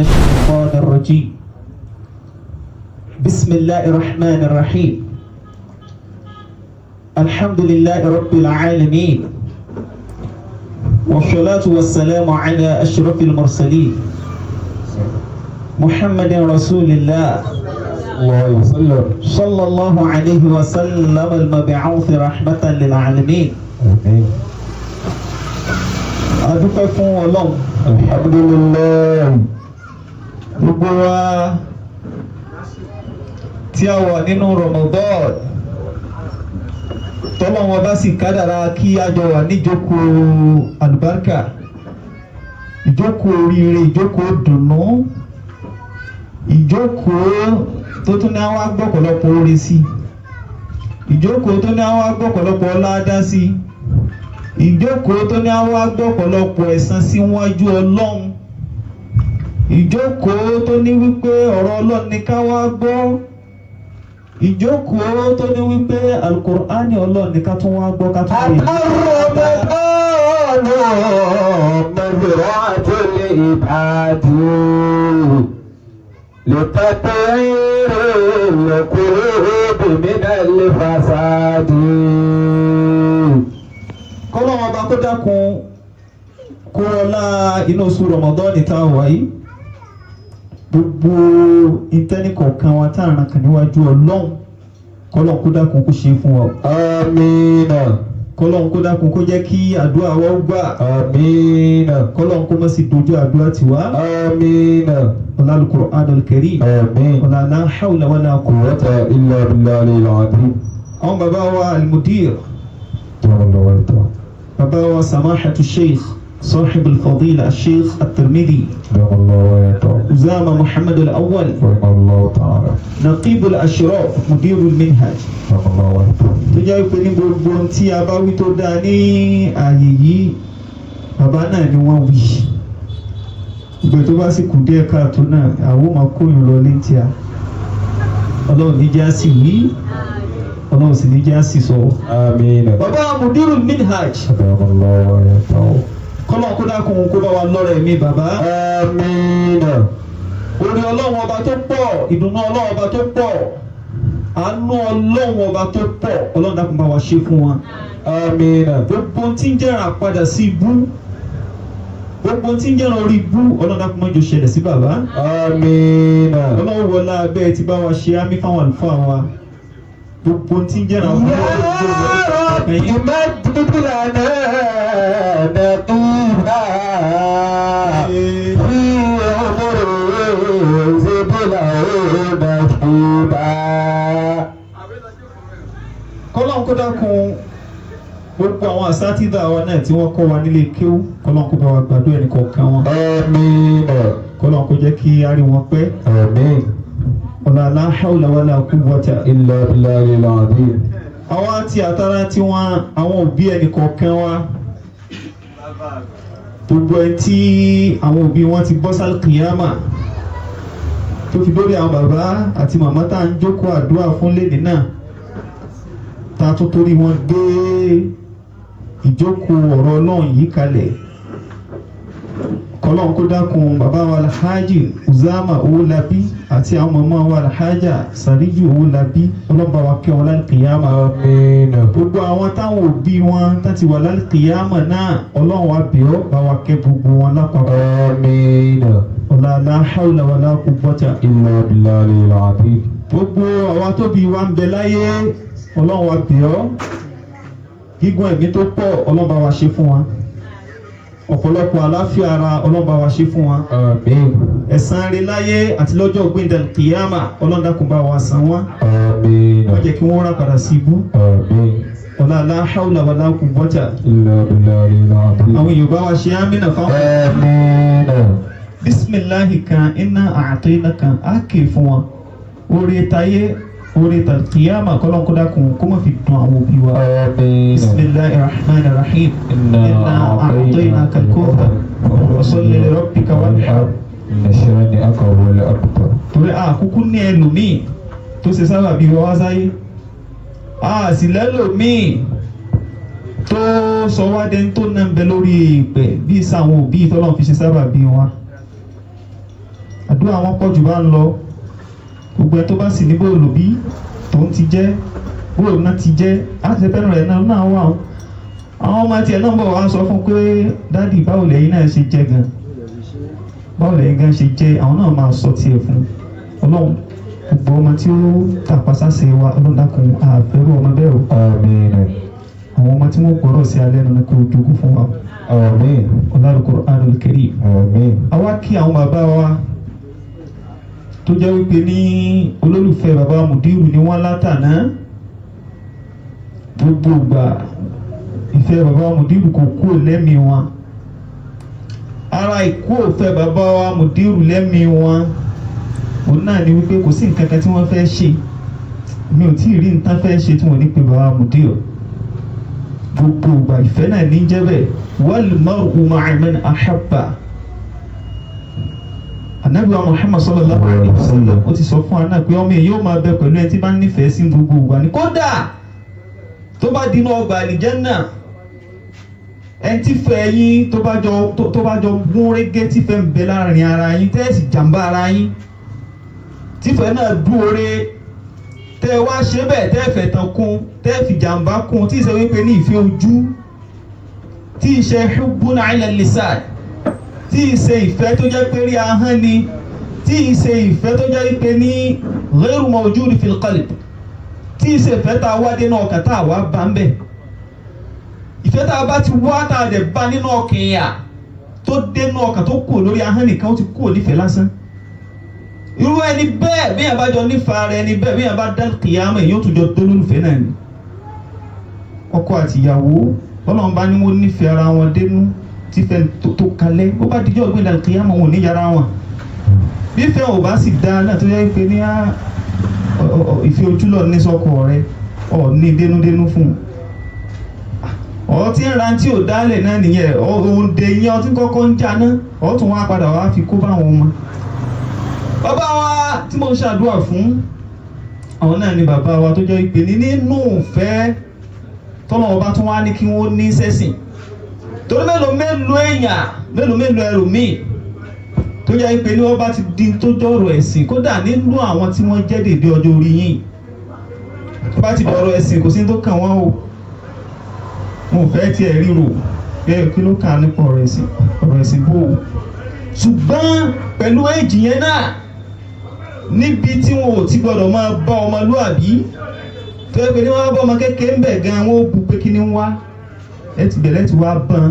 الشيطان الرجيم. بسم الله الرحمن الرحيم. الحمد لله رب العالمين، والصلاة والسلام على أشرف المرسلين محمد رسول الله الله وسلم. صلى الله عليه وسلم، المبعوث رحمة للعالمين. آمين. Adúpẹ́ fún Ọlọ́run. الحمد لله. Gbogbo wa tí a wà nínú Ramadan, tọ́lọ́wọ́n bá sì kádàrá kí a jọ wà níjókòó àlùbáríkà, ìjókòó oríire, ìjókòó dùnnú, ìjókòó tó tún ní àwọn agbọ́pọ̀lọpọ̀ oore sí, ìjókòó tó ní àwọn agbọ́pọ̀lọpọ̀ ọlá sí, ìjókòó tó ní àwọn agbọ́pọ̀lọpọ̀ ẹ̀san síwájú Ọlọ́run, ìjókòó tó ní wípé ọ̀rọ̀ Ọlọ́run ní ká wá gbọ́, ìjókòó tó ní wípé Alukur'ani Ọlọ́run ní ká tún wá gbọ́, ká tún lè. رمضان مزرعة العباد لتطهير القلوب من الفساد. Kọ́lọ́wọ́n ọba kó dákun, kó ọlá inú oṣù Ramadan tá a wà yìí, gbogbo ìtẹ́nìkọ̀ọ̀kan wa tá a ràn kàn níwájú Ọlọ́run, kọ́lọ́n kó dákun kó ṣe fún wa. آمين. Kọ́lọ́n kó dákun kó jẹ́ kí àdúrà wa ó gbà. آمين. Kọ́lọ́n kó má sì dojú àdúrà tiwa. آمين. Ọlá Al-Qur'an al-Karim. آمين. Ọlá la hawla wala quwwata قوة إلا بالله العلي العظيم. Àwọn bàbá wa al-mudir, bàbá wa samahatu sheikh صاحب الفضيلة الشيخ الترمذي دام الله ويته. أسامة محمد الأول، رحمه الله تعالى. نقيب الأشراف، مدير المنهج، دام الله ويته. tó jẹ́ pé ní gbogbo ohun tí a bá wí tó dáa ní ààyè yìí, bàbá náà ni wọ́n wí. Ìgbà tó bá sì kù díẹ̀ káàtó náà, àwọn máa kóyún lọ létí a. Ọlọ́run ní jẹ́ á sì wí, Ọlọ́run sì ní jẹ́ á sì sọ. آمين. Bàbá mudirul minhaj, دام الله ويته. Kọ́lọ́n kó dákun kó bá wa lọ́rọ̀ ẹ̀mí bàbá. آمين. Orí Ọlọ́run ọba tó pọ̀, ìdùnnú Ọlọ́run ọba tó pọ̀, àánú Ọlọ́run ọba tó pọ̀, Ọlọ́run dákun bá wa ṣe fún wa. آمين. Gbogbo ohun tí ń jẹ́ràn padà sí ibú, gbogbo ohun tí ń jẹ́ràn orí ibú, Ọlọ́run dákun má jẹ́ ó ṣẹlẹ̀ sí bàbá. آمين. Ọlọ́run wọlá abẹ́ ti bá wa ṣe àmín fáwọn àlùfáà wa, gbogbo ohun tí ń jẹ́ràn يا رب مدد لنا نقيبا في عمره زد له نصيبا. Kọ́lọ́n kó dákun, gbogbo àwọn àsátìdá wa náà tí wọ́n kọ́ wa nílé kéwú, kọ́lọ́n kó bá wa gbàdúrà ẹnì kọ̀ọ̀kan wọn. آمين. Kọ́lọ́n kó jẹ́ kí á rí wọn pẹ́. آمين. Ọ̀là la hawla wala quwwata إلا بالله العظيم. Àwọn àti àtàrà tí wọ́n, àwọn òbí ẹnì kọ̀ọ̀kan wa, gbogbo ẹni tí àwọn òbí wọn ti bọ́ sálkìyàmà, tó fi dórí àwọn bàbá àti màmá tá à ń jókòó àdúrà fún lẹ́nìí náà, tá a tún torí wọn gbé ìjókòó ọ̀rọ̀ Ọlọ́run yìí kalẹ̀, kọlọ́n kó dákun, bàbá wa Alhaji Uzama Owólabí àti àwọn màmá wa Alhaja Sàríjù Owólabí, ọlọ́ba wa kẹ́ wọn lálùkìyàmà. آمين. Gbogbo àwọn táwọn òbí wọn tá ti wà lálùkìyàmà náà, Ọlọ́run wa bẹ̀ ọ́, bá wa kẹ́ gbogbo wọn lápapọ̀. آمين. Ọ̀là la hawla wala quwwata إلا بالله العظيم. Gbogbo àwa tóbi wa ń bẹ láyé, Ọlọ́run wa bẹ̀ ọ́, gígùn ẹ̀mí tó pọ̀, Ọlọ́run bá wa ṣe fún wa, ọ̀pọ̀lọpọ̀ àláfíà ara, Ọlọ́run bá wa ṣe fún wa. آمين. Ẹ̀san rere láyé àti lọ́jọ́ ògbéǹde kìyàmà, Ọlọ́run dákun bá wa san wọ́n. آمين. Wọ́n jẹ́ kí wọ́n rà padà sí ibú. آمين. Ọ̀là la hawla wala quwwata إلا بالله العظيم. Àwọn èèyàn bá wa ṣe àmínà fáwọn. آمين. Bisimilahi kan, inna a'tayna kan, á kè fún wọn, orí tayé, orí tàkìyàmà, kọ́lọ́nkọ́dákun kó má fi dùn àwọn òbí wa. آمين. Bisimilahi rahman rahim. إنا أعطيناك الكوثر فصل لربك وانحر. إن شانئك هو الأبتر. Torí àkúkú ní ẹlòmíì tó ṣe sábà bí wọ́n wá sáyé, a sì lẹ́lòmíì tó sọ wá dẹni tó náà ń bẹ lórí ìpẹ́ bí sáwọn òbí tọ́lọ́run fi ṣe sábà bí wọn. Àdúrà wọn pọ̀ jù bá ń lọ. Gbogbo ẹ tó bá sì ní bóòlù bí tòun ti jẹ́, bóòlù náà ti jẹ́, á ti fẹ́ràn rẹ̀ náà náà wà ó. Àwọn ọmọ tiẹ̀ náà bọ̀ wá sọ fún pé dádì, báwo lẹ́yìn náà ṣe jẹ́ gan, báwo lẹ́yìn gan ṣe jẹ́? Àwọn náà máa sọ tiẹ̀ fún Ọlọ́run. Gbogbo ọmọ tí ó tàpá sáṣe wa, Ọlọ́run dákun, àfẹ́rù ọmọ bẹ́ẹ̀ o. Àmín. Àwọn ọmọ tí wọ́n gbọ́rọ̀ sí alẹ́ nínú kó jogún fún wa. Àmín. Ọlọ́run Qur'anul Karim. Àmín. Àwa kí àwọn bàbá wa tó jẹ́ wípé ní olólùfẹ́ bàbá Mùdírù ni wọ́n látàná. Gbogbo ìgbà ìfẹ́ bàbá Mùdírù kò kúrò lẹ́mìí wọn. Ara ìkú òfẹ́ bàbá wa Mùdírù lẹ́mìí wọn òun náà ni wípé kò sí nǹkan kan tí wọ́n fẹ́ ṣe, mi ò tí ì rí nǹkan fẹ́ ṣe tí wọ́n ní pé bàbá Mùdírù. Gbogbo ìgbà ìfẹ́ náà ní jẹ́ bẹ́ẹ̀. Wal mar'u ma'a man ahabba. Ànábì wa Muhammad sallallahu alayhi wa sallam, ó ti sọ fún wa náà pé ọmọ yìí yóò máa bẹ pẹ̀lú ẹni tí bá nífẹ̀ẹ́ sí gbogbo ìgbà ni, kódà tó bá dínú ọgbà àlìjẹ́nnà, ẹni tí fẹ́ yín tó bá jọ gún régé, tí fẹ́ ń bẹ láàrin ara yín, tẹ́ ẹ̀ sì jàǹbá ara yín, tífẹ́ náà dúore, tẹ́ ẹ wá ṣe bẹ́ẹ̀, tẹ́ ẹ fẹ́ tán kún, tẹ́ ẹ fi jàǹbá kún, tí ìṣe wípé ní ìfẹ́ ojú, tí ìṣe hubbun ala lisan, tí ìṣe ìfẹ́ tó jẹ́ pé rí ahọ́n ni, tí ìṣe ìfẹ́ tó jẹ́ pé ní ghairu mawjud fil qalb, tí ìṣe ìfẹ́ tá a wá dénú ọkàn tá a wá bá ń bẹ̀, ìfẹ́ tá a bá ti wá tá a dẹ̀ bá nínú ọkàn yà tó dénú ọkàn tó kù lórí ahọ́n nìkan, ó ti kú nífẹ̀ẹ́ lásán. Irú ẹni bẹ́ẹ̀, bí yàn bá jọ nífa rẹ ẹni bẹ́ẹ̀, bí yàn bá dá kìyàmọ̀, èyí ó tún jọ dólólùfẹ́ náà ni. Ọkọ àti ìyàwó, Ọlọ́run bá ní wọ́n nífẹ̀ẹ́ ara wọn dénú, tífẹ́ tó kalẹ̀, bó bá dijọ́ ìgbéǹda kìyàmọ̀, wọn ò ní yára wọn. Bífẹ́ ò bá sì dá náà, tó yẹ pé ní ìfẹ́ ojúlọ̀ ní sọ́kọ rẹ, ọ̀ ní dénúdénú fún un, ọ tí ń ra tí ò dálẹ̀ náà nìyẹn. Òun dè yẹn, ọtí kọ́kọ́ ń jáná, ọ tún wá padà wá fi kó báwọn ọmọ. Bàbá wa tí mo ń ṣàdúrà fún, àwọn náà ni bàbá wa tó jẹ́ ìpè ní nínú ìfẹ́ tọ́lọ́ ọba tún wá ní kí wọ́n ní sẹ́sìn, torí mélòó mélòó èèyàn, mélòó mélòó ẹlòmíì tó jẹ́ ìpè ní wọ́n bá ti di tó jọ̀rọ̀ ẹ̀sìn, kódà nínú àwọn tí wọ́n jẹ́ dèdè ọjọ́ orí yìí, tó bá ti dọ̀rọ̀ ẹ̀sìn, kò sí tó kàn wọ́n o, wọn ò fẹ́ tiẹ̀ ríro bẹ́ẹ̀. Kí ló kàn án nípa ọ̀rọ̀ ẹ̀sìn? Ọ̀rọ̀ ẹ̀sìn bò ó? Ṣùgbọ́n pẹ̀lú èjì yẹn náà, níbi tí wọn ò ti gbọdọ̀ máa bá ọmọlúàbí, tó yẹ pé ní wọn bá ọmọ kékeré ń bẹ̀ gan, wọn ó bu pé kí ni ń wá ẹ ti bẹ̀rẹ̀ tí wàá bàn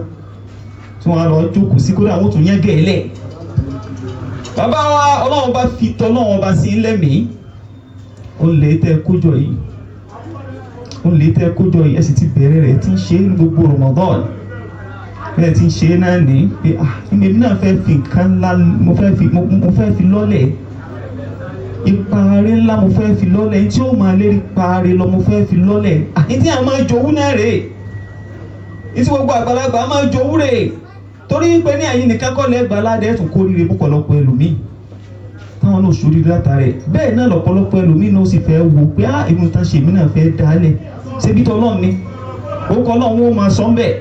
tí wọn á lọ jókòó sí, kódà wọn ò tún yẹn gẹ̀ẹ́lẹ̀. Bàbá wa, Ọlọ́run bá fi tọ́lọ́run bá sí lẹ́mìí, ó lè tẹ́ kójọ yìí, ó lè tẹ́ kójọ yìí. Ẹ sì ti bẹ̀rẹ̀ rẹ̀, tí ń ṣe é ní gbogbo Ramadan bẹ́ẹ̀ tí ń ṣe é náà ní pé ah, èmi náà fẹ́ fi nǹkan ńlá, mo fẹ́ fi lọ́lẹ̀, ipa rẹ̀ ńlá mo fẹ́ fi lọ́lẹ̀, tí ó máa lérí parí lọ, mo fẹ́ fi lọ́lẹ̀. Àní tí a máa jowú náà rèé, ní tí gbogbo àgbàlagbà máa jowú rèé, torí pé ní àyín nìkan kọ́ lẹ́gbàá ládẹ́ tún kórìíre púpọ̀lọpọ̀ ẹlòmíì táwọn náà ṣoríire látara ẹ̀. Bẹ́ẹ̀ náà lọ́pọ̀lọpọ̀ ẹlòmíì náà sì fẹ́ wò pé á irun tá ṣe, èmi náà fẹ́ dálẹ̀. Ṣebí tọ́lọ́run ni ó kọ́, Ọlọ́run ó máa sọ ń bẹ̀,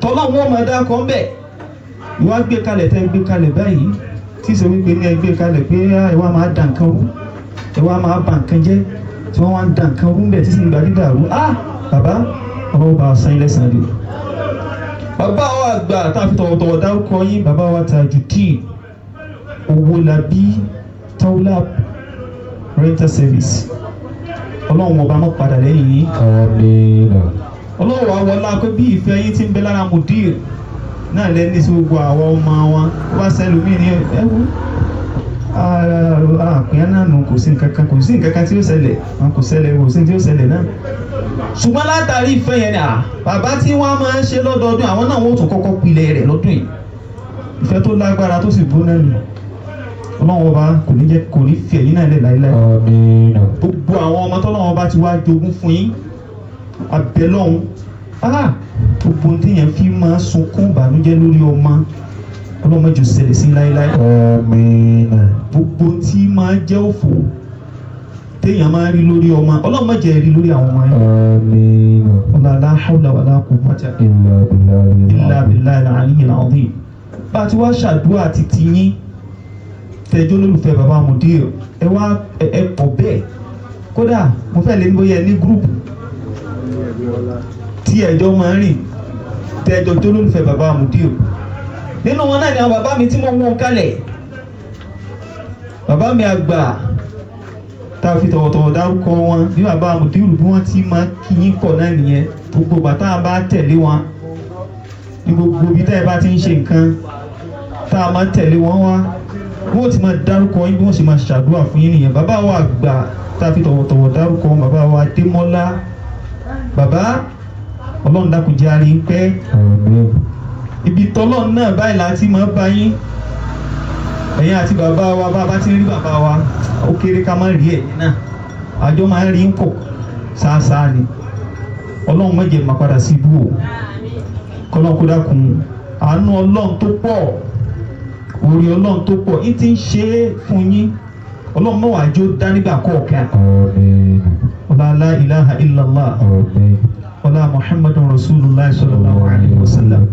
tọ́lọ́run ó máa dákọ̀ ń bẹ̀. Ìwà gbé kalẹ̀ tẹ́ gbé kalẹ̀ báyìí, tí sọ wípé ní ẹ gbé kalẹ̀ pé ẹ wá máa dà nǹkan rú, ẹ wá máa bà nǹkan jẹ́, tí wọ́n wá ń dà nǹkan rú ń bẹ̀ tí sì ń gba dídàrú. Á bàbá, ọlọ́wọ́ bá san ilẹ̀ sàn lè. Bàbá wa àgbà tá a fi tọ̀wọ̀tọ̀wọ̀ dárúkọ yín, bàbá wa Tajudeen Owólabí Taulab Rental Service, Ọlọ́run ọba má padà lẹ́yìn yín. Àmín. Ọlọ́run wa wọlá pé bí ìfẹ́ yín ti ń bẹ lára mudir náà lẹ́ni sí gbogbo àwọn ọmọ wọn wá sẹ́lómi ní ẹ̀wù àpín náà nù. Kò sí nǹkan kan, kò sí nǹkan kan tí ó ṣẹlẹ̀, kò ṣẹlẹ̀, kò sí tí ó ṣẹlẹ̀ náà. Ṣùgbọ́n látàrí ìfẹ́ yẹn ni bàbá tí wọ́n máa ń ṣe lọ́dọọdún, àwọn náà wọ́n tún kọ́kọ́ pilẹ̀ rẹ̀ lọ́dún yìí. Ìfẹ́ tó lágbára tó sì gbóná nù. Ọlọ́run ọba kò ní jẹ́, kò ní fi ẹ̀yin náà lẹ̀ láéláé. Àmín. Gbogbo àwọn ọmọ tọ́lọ́run ọba ti wá jogún fún yín, abẹ́lọ́hún, gbogbo ohun téèyàn fi máa sunkún ìbànújẹ́ lórí ọmọ, ọlọ́mọ jù ṣẹlẹ̀ sí láéláé. Àmín. Gbogbo tí máa jẹ́ òfò téèyàn máa rí lórí ọmọ, ọlọ́mọ jẹ́ rí lórí àwọn ọmọ yẹn. Àmín. Wala la hawla wala quwwata Illa billahi. illa billahi al-aliyyil azim. Bá a ti wá ṣàdúrà títí yín. Tẹjọ́ olólùfẹ́ bàbá Mudir, ẹ wá ẹ pọ̀ bẹ́ẹ̀. Kódà mo fẹ́ lé ní bóyá ẹ ní group tí ẹjọ́ máa ń rìn, tẹjọ́ tó olólùfẹ́ bàbá Mudir. Nínú wọn náà ni àwọn bàbá mi tí mo wọ́n kalẹ̀, bàbá mi àgbà tá a fi tọ̀wọ̀tọ̀wọ̀ dárúkọ wọn, bí bàbá Mudiru bí wọ́n ti máa kí yín kọ̀ náà nìyẹn. Gbogbo bàtà bá tẹ̀lé wọn ní gbogbo ibi tá ẹ bá ti ń ṣe nǹkan, tá a máa tẹ̀lé wọn wá, wọ́n ti máa dárúkọ yín, bí wọ́n sì máa ṣàdúrà fún yín nìyẹn. Bàbá wa àgbà tá a fi tọ̀wọ̀tọ̀wọ̀ dárúkọ wọn, bàbá wa Adémọ́lá, bàbá Ọlọ́run dákun jẹ́ àárín pẹ́. Àmín. Ibi tọ́lọ́run náà báyìí láti máa bá yín, ẹ̀yin àti bàbá wa. Bá a bá ti ń rí bàbá wa, ó kéré ká má rí ẹ̀yin náà, àjọ máa ń rí ń kọ̀ ṣáṣáá ni. Ọlọ́run má jẹ́ máa padà sí ibú o. Kọ́lọ́n kó dákun, àánú Ọlọ́run tó pọ̀, orí Ọlọ́run tó pọ̀ yín ti ń ṣe é fún yín, Ọlọ́run má wàá jó dá nígbà kọ̀ọ̀kan. Àmín. Ọlá la ilaha illallah. Àmín. Ọlá Muhammadun rasulullah sallallahu alayhi wa sallam.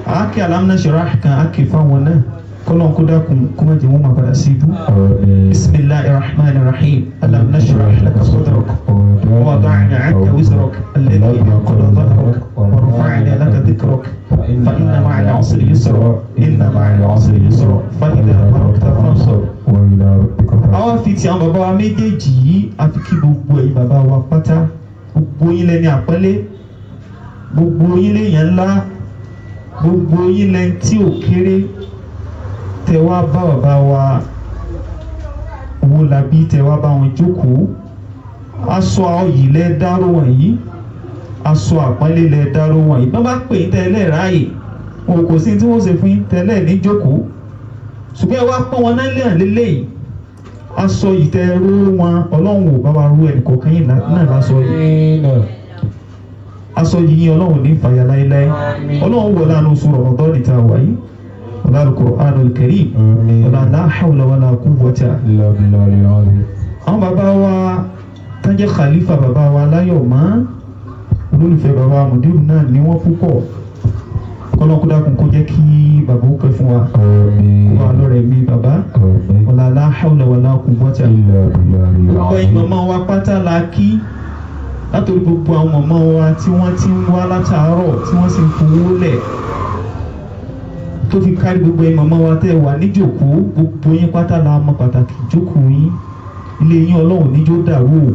Àáké alam nashrah kan àáké fáwọn náà, kọ́lọ́n kó dákun kó má jẹ́ wọ́n máa padà sí ibú. Àmín. Bismillahir rahmanir rahim. Alam nashrah laka sadrak wa wada'na 'anka wizrak alladhi anqadha dhahrak wa rafa'na laka dhikrak fa inna ma'al 'usri yusra, inna ma'al 'usri yusra, fa idha faragta fansab. وإلى ربك فارغب. Àwa fi ti àwọn bàbá wa méjèèjì yìí, a fi kí gbogbo ẹ̀yin bàbá wa pátá. Gbogbo yín lẹni àpọ́nlé, gbogbo yín lèèyàn ńlá, gbogbo yín lẹni tí ò kéré. Tẹ wá bá bàbá wa Owólabí, tẹ wá bá wọn jókòó, aṣọ yìí lẹ dárò wọ̀nyí, aṣọ àpọ́nlé lẹ dárò wọ̀nyí. Bá bá pè yín tẹ́lẹ̀ ráàyè, wọn kò sí tí wọ́n ṣe fún yín tẹ́lẹ̀ ní jókòó, ṣùgbọ́n ẹ wá pọ́n wọn náà lẹ́yìn lélẹ́yìí. Aṣọ yìí tẹ ró wọn, Ọlọ́run ò bá wa rú ẹnì kọ̀ọ̀kan yìí náà lásọ yìí. Àmín. Aṣọ yìí yín, Ọlọ́run ní fàyà láéláé. Ọlọ́run wọlé àánú oṣù Ramadan tá a wà yìí, ọlá Al-Qur'anul Karim. Àmín. Ọlá la hawla wala quwwata. إلا بالله العظيم. Àwọn bàbá wa tán jẹ́ khalifa bàbá wa láyọ̀ mọ́, olólùfẹ́ bàbá Mudiru náà ní wọ́n púpọ̀. Kọ́lọ́kúdákun kó jẹ́ kí bàbá ó pẹ́ fún wa, Àmín. kó wa lọ́rẹ̀ mi bàbá. Àmín. Ọlá la hawla wala quwwata. إلا بالله Gbogbo ẹ̀yin العظيم. màmá wa pátá la kí, látòrí gbogbo àwọn màmá wa tí wọ́n ti ń wá látàárọ̀, tí wọ́n sì ń fowó lẹ̀, tó fi kárí gbogbo ẹ̀yin màmá wa tẹ́ wà níjòkó. Gbogbo yín pátá la mọ̀ pàtàkì ìjókòó yín. Ilé yín, Ọlọ́run níjó dàrú o.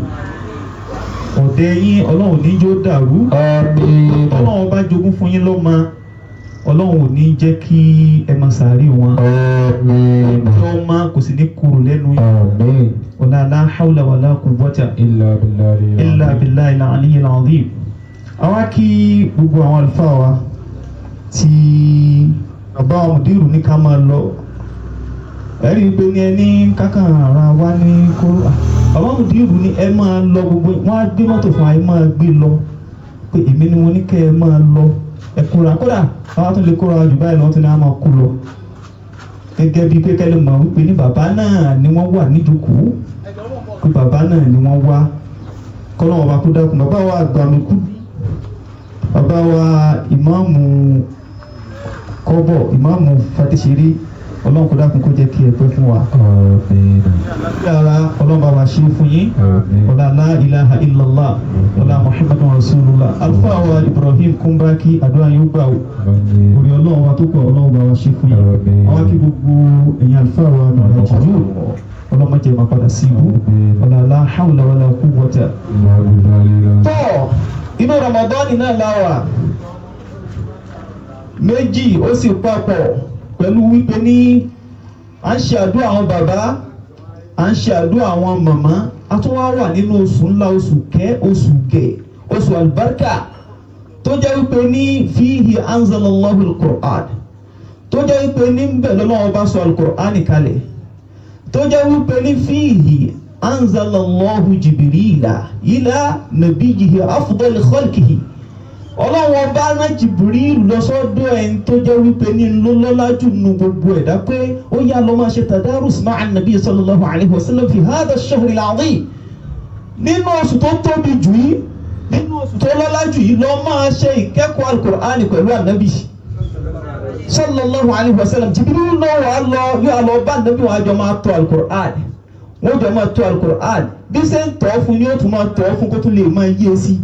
Ọ̀dẹ̀ yín, Ọlọ́run níjó dàrú. Àmín. Ọlọ́run bá jogún fún yín lọ́mọ, Ọlọ́run ò ní jẹ́ kí ẹ máa sàárè wọn. Àmín. Ọmọ kò sì ní kúrò lẹ́nu yín. Àmín. Ọ̀la la hawla wala quwwata إلا بالله illa العظيم. billahi al-aliyyil azim. Àwa kí gbogbo àwọn àlùfáà wa tí bàbá wa Mùdírù ní ká máa lọ. Ẹ̀rí pé ní ẹni kákan ara wa ní kó bàbá Mùdírù ní ẹ máa lọ, gbogbo wọn á gbé mọ́tò fún wa, ẹ máa gbé lọ, pé èmi ni mo ní kẹ́ ẹ máa lọ, ẹ kóra. Kódà àwa tún lè kóra jù báyìí lọ, tún ní a máa kó lọ, gẹ́gẹ́ bíi pé kẹ́lẹ́ mọ̀ wípé ní bàbá náà ni wọ́n wà níjókòó, pé bàbá náà ni wọ́n wá. Kọ́lọ́wọ́n bá kú dákun, bàbá wa àgbàmíkú, bàbá wa ìmáàmù kọ́bọ̀, ìmáàmù Fadéṣeré, Ọlọ́run kó dákun kó jẹ́ kí ẹ pẹ́ fún wa. Àmín. Ara Ọlọ́run bá wa ṣe fún yín. Àmín. Ọlá la ilaha illallah, ọlá Muhammadun rasulullah. Alfa wa Ibrahim Kumbaki, àdúrà yóò gbà ó. Àmín. Orí Ọlọ́run wa tó pọ̀, Ọlọ́run bá wa ṣe fún yín. Àmín. Àwọn kí gbogbo ẹ̀yin alfa wa nàìjíríà, ọlọ́mọdé máa padà sí ibú. Ọlá la hawla wala quwwata. إلا بالله العظيم. Tọ́ inú Ramadan náà la wà, méjì ó sì papọ̀ pẹ̀lú wípé ní à ń ṣe àdúrà àwọn bàbá, à ń ṣe àdúrà àwọn màmá, a tún wá wà nínú oṣù ńlá, oṣù kẹ́, oṣù gẹ̀, oṣù àlùbáríkà, tó jẹ́ wípé ní fihi anzalallahu al-Qur'an, tó jẹ́ wípé ní bẹ́ẹ̀ lọ́lọ́wọ́ bá sọ al-Qur'an kalẹ̀, tó jẹ́ wípé ní fihi anzalallahu Jibrila ila nabiyyihi afdal khalqihi. Ọlọ́run ọba rán Jibril lọ sọ́dọ̀ ẹni tó jẹ́ wípé ní lọ́lọ́lá jù nù gbogbo ẹ̀dá, pé ó yá, lọ máa ṣe tadarus ma'a nabi sallallahu alayhi wa sallam fi hadha ash-shahr al-azim, nínú oṣù tó tóbi jù yìí, nínú oṣù tó lọ́lá jù yìí, lọ máa ṣe ìkẹ́kọ̀ọ́ al-Qur'ani pẹ̀lú ànábì. Sallallahu alayhi wa sallam. Jibril náà wà lọ, yóò lọ bá nàbí, wọn àjọ máa tọ́ alukur'an, wọ́n jọ máa tọ́ alukur'an. Bí ṣe ń tọ́ fún ni ó tún máa tọ́ fún kó tún lè máa yé sí i.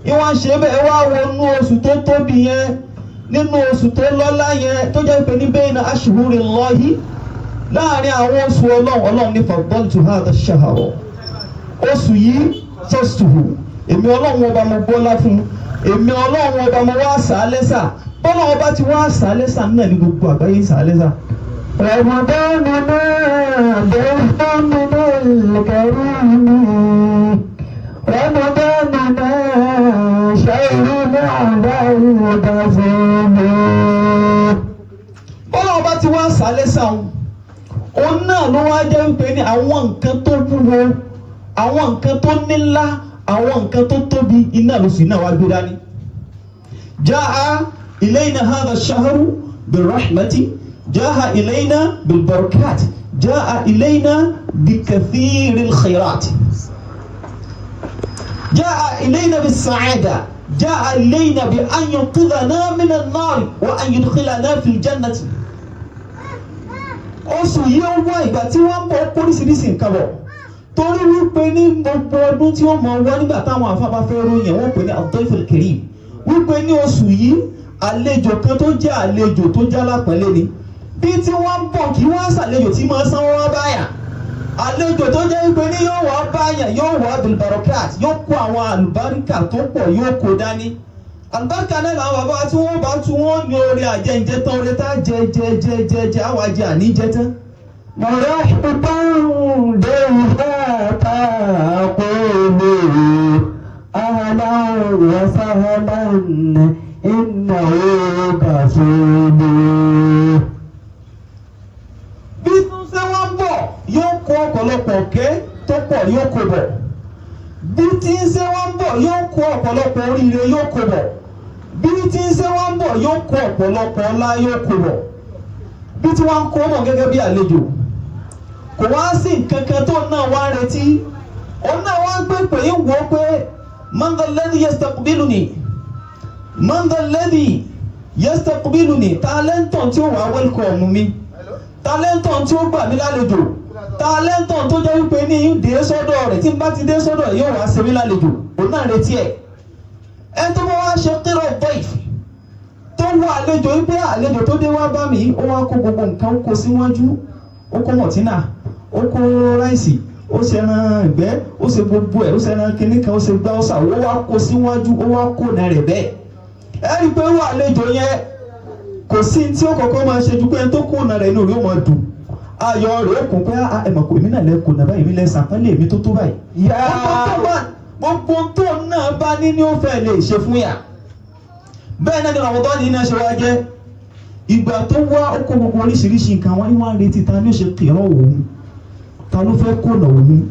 Ìwọ̀n ṣe bẹ́ẹ̀ wá wọnú oṣù tó tóbi yẹn, nínú oṣù tó lọ́lá yẹn, tó jẹ́ pé ní bayna ashhurillahi, láàrin àwọn oṣù Ọlọ́run. Ọlọ́run ní faddaltu hadha ash-shahra, oṣù yìí sọ́sùhù, èmi Ọlọ́run ọba mo gbọ́lá fún, èmi Ọlọ́run ọba mo wá sàálẹ́sà. Bọ́lá ọba ti wá sàálẹ́sà náà ní gbogbo àgbáyé sàálẹ́sà. رمضان ضيف من الكريم، رمضان شهر على البزيم. Bọ́lá ọba ti wá sàálẹ́sà òun, òun náà ló wá jẹ́ wípé ní àwọn nǹkan tó wúwo, àwọn nǹkan tó nílá, àwọn nǹkan tó tóbi, iná lóṣù náà wá gbé dání. Jaa ilayna hadha ash-shahru birrahmati, jaa ilayna bilbarakat, jaa ilayna bikathiril khairat, jaa ilayna bis-sa'ada, jaa ilayna bi an yunqidhana min an-nar wa an yudkhilana fil jannati. Oṣù yìí ó wá, ìgbà tí wọ́n ń bọ̀ oríṣiríṣi nǹkan bọ̀, torí wípé ní gbogbo ọdún tí wọ́n mọ̀ wá, nígbà táwọn afábá fẹ́ ròyìn, wọ́n pè ní ad-dayful karim, wípé ní oṣù yìí àlejò kan tó jẹ́ àlejò tó jẹ́ alápọ̀nlé ni. Bí tí wọ́n ń bọ̀, kí wọ́n ṣàlejò tí máa sanwó wá báyà, àlejò tó jẹ́ wípé ní yóò wá báyà, yóò wá bilbarakat, yóò kó àwọn àlùbáríkà tó pọ̀, yóò kó dání. Àlùbáríkà náà làwọn bàbá tí wọ́n bá tún wọ́n ní orí àjẹǹjẹ tán, orí tá jẹ jẹ jẹ jẹ jẹ, àwọn àjẹ àníjẹ tán. مرحبا ضيفا تقول أهلا وسهلا إنه كسول. Bí tún ṣe wọ́n ń bọ̀, yóò kó ọ̀pọ̀lọpọ̀ ọ̀kẹ́ tó pọ̀, yóò kó bọ̀. Bí tí ń ṣe wọ́n ń bọ̀, yóò kó ọ̀pọ̀lọpọ̀ oríire, yóò kó bọ̀. Bí tí ń ṣe wọ́n ń bọ̀, yóò kó ọ̀pọ̀lọpọ̀ ọlá, yóò kó bọ̀. Bí tí wọ́n ń kó bọ̀ gẹ́gẹ́ bí àlejò, kò wá sí nǹkan kan tó náà wá ń retí. Òun náà wá ń pè pé ń wò ó pé man dhal ladhi yastaqbiluni, man dhal ladhi yastaqbiluni, tálẹ́ǹtàn tí ó wà wẹ́lkọ̀ọ̀mù mi, tálẹ́ǹtàn tí ó gbà mí lálejò, tálẹ́ǹtàn tó jẹ́ wípé ní dé sọ́dọ̀ rẹ̀, tí n bá ti dé sọ́dọ̀ rẹ̀ yóò wá ṣe mí lálejò. Òun náà retí ẹ̀. Ẹ tó bá wá ṣe kírọ̀ dọ́ìf tó wá àlejò wípé àlejò tó dé wá bá mi, ó wá kó gbogbo nǹkan, ó kó síwájú, ó kó mọ̀tínà, ó kó ráìsì, ó ṣe ẹran ìgbẹ́, ó ṣe gbogbo ẹ̀, ó ṣe ẹran kínní kan, ó ṣe gbá, ó ṣà, ó wá kó síwájú, ó wá kó nà rẹ̀ bẹ́ẹ̀. Ẹ rí i pé wà àlejò yẹn, kò sí tí ó kọ́kọ́ máa ṣe ju pé ẹni tó kó nà rẹ̀ inú rẹ̀ ó máa dùn, ayọ̀ rẹ̀ ó kún pé ẹ mọ̀ pé èmi náà lẹ kò nà báyìí, èmi lẹ sàpọ́nlé mi tó tó báyìí. Gbogbo tó náà bá ní ní ó fẹ́ lè ṣe fún yà. Bẹ́ẹ̀ náà ni Ramadan yìí náà ṣe wá jẹ́. Ìgbà tó wá, ó kó gbogbo oríṣiríṣi nǹkan wọn ní wọ́n á retí ta ni ó ṣe kìrọ̀ òun, ta ló fẹ́ kó nà òun.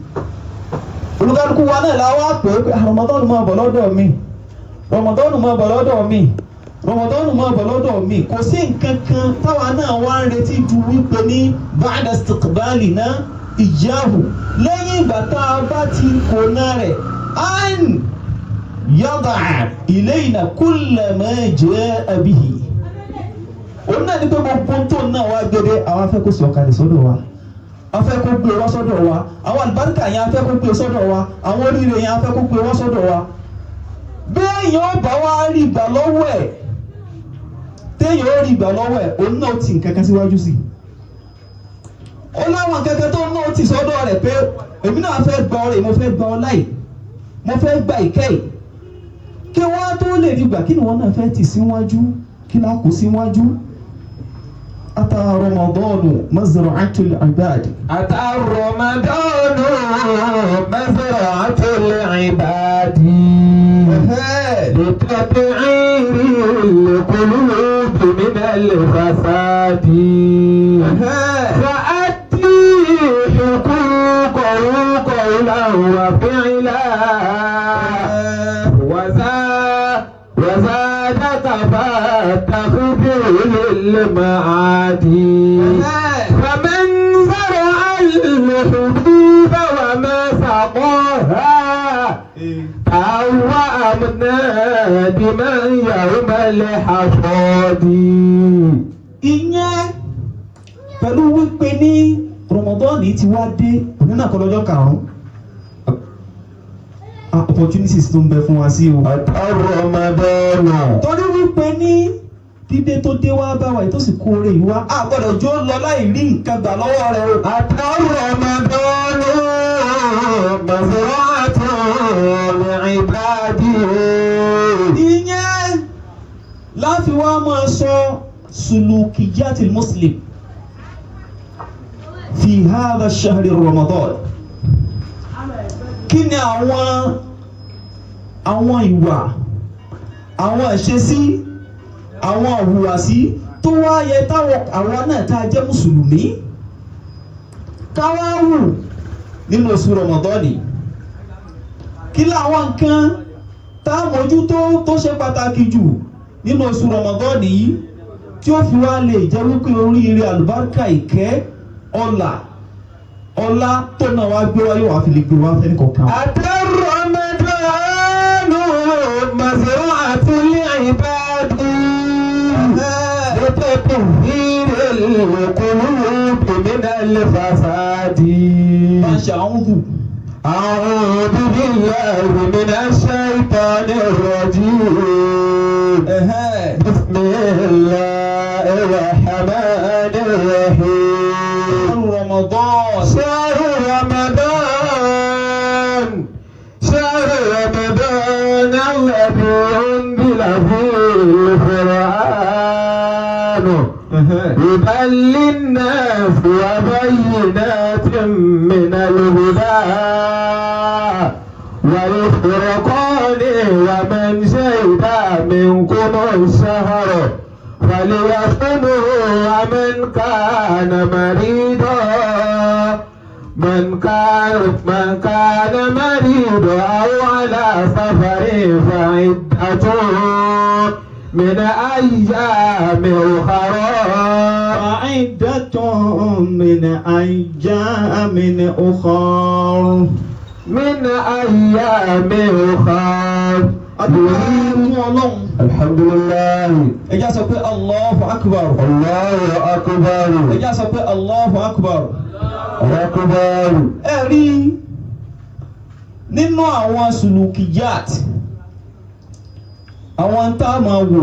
Olùkálukú wa náà la wá pè é pé Ramadan máa bọ̀ lọ́dọ̀ mi, Ramadan máa bọ̀ lọ́dọ̀ mi, Ramadan máa bọ̀ lọ́dọ̀ mi. Kò sí nǹkan kan táwa náà wá ń retí ju wípé ní ba'da istiqbalina iyyahu, lẹ́yìn ìgbà tá a bá ti kò náà rẹ̀, an yada'a ilayna kulla ma ja'a bihi. Òun náà ní pé gbogbo tó náà wá gbére, àwọn afẹ́ kó sọ̀kalẹ̀ sọ́dọ̀ wa, afẹ́ kó gbé wá sọ́dọ̀ wa, àwọn àlùbáríkà yẹn afẹ́ kó gbé sọ́dọ̀ wa, àwọn oríire yẹn afẹ́ kó gbé wá sọ́dọ̀ wa. Béèyàn bá wá rí ìgbà lọ́wọ́ ẹ̀, téèyàn ó rí ìgbà lọ́wọ́ ẹ̀, òun náà ti nǹkan kan síwájú sí i. Ó láwọn nǹkan kan tó náà ti sọ́dọ̀ rẹ̀ pé èmi náà fẹ́ gba ọrẹ, mo fẹ́ gba ọlá yìí, mo fẹ́ gba ìkẹ́ yìí. Kí wọ́n á tó lè rí gbà, kí ni wọ́n náà fẹ́ tì síwájú, kí láà kó síwájú? Ata Ramadanu mazra'atul ibad. أتى رمضان مزرعة العباد لتطهير القلوب من الفساد، فأدي حقوقه قولا وفعلا، وزادك فاتخذه للمعاد. فمن زرع الحبوب وما سقاها فهو أمنى بمن يوم الحصاد. Ìyẹn pẹ̀lú wípé ní Ramadan ti wá dé, òní náà kọ́ lọ́jọ́ karùn-ún. Opportunities tó ń bẹ fún wa sí o. Ramadan. Torí wípé ní dídé tó dé wá bá wa yìí tó sì kó oore yìí wá, a gbọ́dọ̀ jó lọ láì rí nǹkan gbà lọ́wọ́ rẹ̀ o. أتى رمضان مزرعة لعباده. Ìyẹn láfi wá máa sọ sulukiyatil muslim fi hadha shahri Ramadan. Kí ni àwọn ìwà, àwọn ìṣesí, àwọn ìhùwàsí tó wá yẹ táwọn àwọn náà tá a jẹ́ mùsùlùmí káwá wù nínú oṣù Ramadan yìí? Kí làwọn nǹkan tá a mójútó tó ṣe pàtàkì jù nínú oṣù Ramadan yìí tí ó fi wá lè jẹ́ wípé oríire, àlùbáríkà, ìkẹ́, ọlà, ọlá tó náà wá gbé wá yóò wá fi lè gbé wá fẹ́ni kọ̀ọ̀kan? أتى رمضان مزرعة لعباده لتطهير القلوب من الفساد. Bá ń ṣe àwọn hù. أعوذ بالله من الشيطان الرجيم. بسم الله الرحمن الرحيم. Ramadan. شهر رمضان، شهر رمضان الذي أنزل فيه القرآن هدى للناس وبينات من الهدى والفرقان، ومن شهد منكم الشهر فليصمه، ومن كان مريضا من كان مريضا أو على سفر فعدة من أيام أخرى. فعدة من أيام أخر. من أيام أخر. Adúpẹ́ fún Ọlọ́run. الحمد لله. Ẹ já sọ pé Allahu Akbar. الله أكبر. Ẹ já sọ pé Allahu Akbar. أكبر. Ẹ rí nínú àwọn sulukiyat, àwọn tá a máa wò,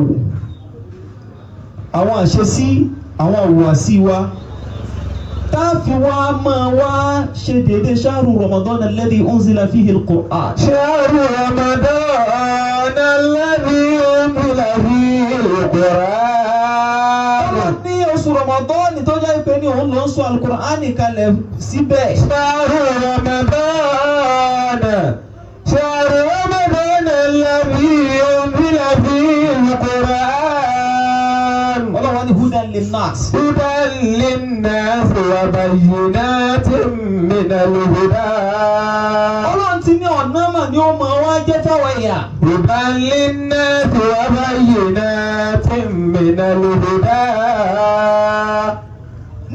àwọn àṣesí, àwọn ìhùwàsí wa tá a fi wá máa wá ṣe déédéé شهر رمضان الذي أنزل فيه القرآن. شهر رمضان الذي أنزل فيه القرآن. Ọlọ́run ní oṣù Ramadan tó jẹ́ pé ní òun ló ń sọ Al-Qur'an kalẹ̀ síbẹ̀. شهر رمضان، شهر رمضان الذي أنزل فيه القرآن. Ọlọ́run ní هدى للناس. هدى للناس وبينات من الهدى. Ọlọ́run ti ní ọ̀nà mà ní ó máa wá jẹ́ fáwọn èèyàn. هدى للناس وبينات من الهدى.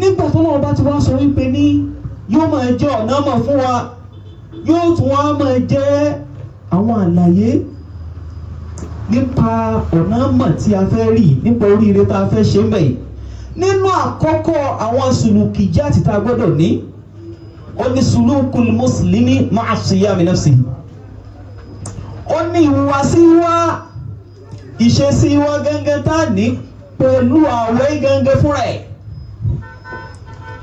Nígbà tó lọ́wọ́ bá ti wá sọ wípé ní yóò máa jẹ́ ọ̀nà mọ̀ fún wa, yóò tún wá máa jẹ́ àwọn àlàyé nípa ọ̀nà mọ̀ tí a fẹ́ rí, nípa oríire tá a fẹ́ ṣe ń bẹ̀ yìí. Nínú àkọ́kọ́ àwọn سلوكيات tá a gbọ́dọ̀ ní, ó ní سلوك المسلم مع الصيام نفسه. Ó ní ìhùwàsí wa, ìṣesí wa gángan tá a ní pẹ̀lú àwẹ̀ gángan fúnra ẹ̀,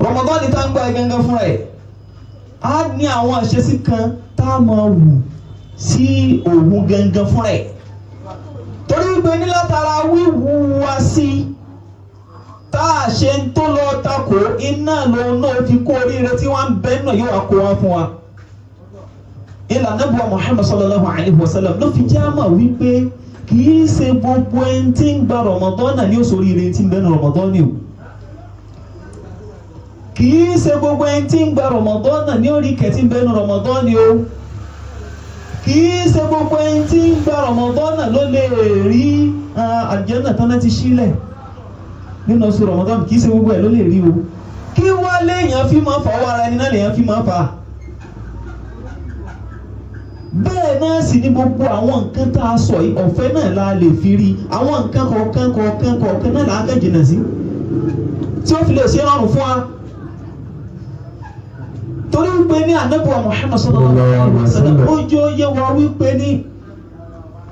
Ramadan tá ń gbà gángan fúnra ẹ̀, á ní àwọn àṣesí kan tá a máa wù sí òun gángan fúnra ẹ̀, torí wípé ní látara wíwú wa sí tá a ṣe ń tó lọ takò iná lòun náà fi kó oríire tí wọ́n ń bẹ́ náà yóò wá kó wá fún wa. Ìlànà buwa Muhammad sallallahu alayhi wa sallam ló fi já mọ̀ wípé kì í ṣe gbogbo ẹni tí ń gba Ramadan náà ní ó ṣoríire tí ń bẹ ní Ramadan ni o. Kì í ṣe gbogbo ẹni tí ń gba Ramadan náà ní orí kẹtí ń bẹ ní Ramadan ni o. Kì í ṣe gbogbo ẹni tí ń gba Ramadan náà ló lè rí àlùjánnà tán láti sílẹ̀ nínú oṣù Ramadan. Kì í ṣe gbogbo ẹ̀ ló lè rí o. Kí wá léèyàn fi máa fà? Ọwọ́ ara ẹni náà lèèyàn fi máa fà á. Bẹ́ẹ̀ náà sì ni gbogbo àwọn nǹkan tá a sọ yìí, ọ̀fẹ́ náà la lè fi rí. Àwọn nǹkan kọ̀ọ̀kan kọ̀ọ̀kan kọ̀ọ̀kan náà là á kàn jìnnà sí. tí ó fi lè ṣe rọrùn fún wa. Torí wípé ní Ànábì wa Muhammad sallallahu alaihi wasallam ó jẹ́ ó yé wa wípé ní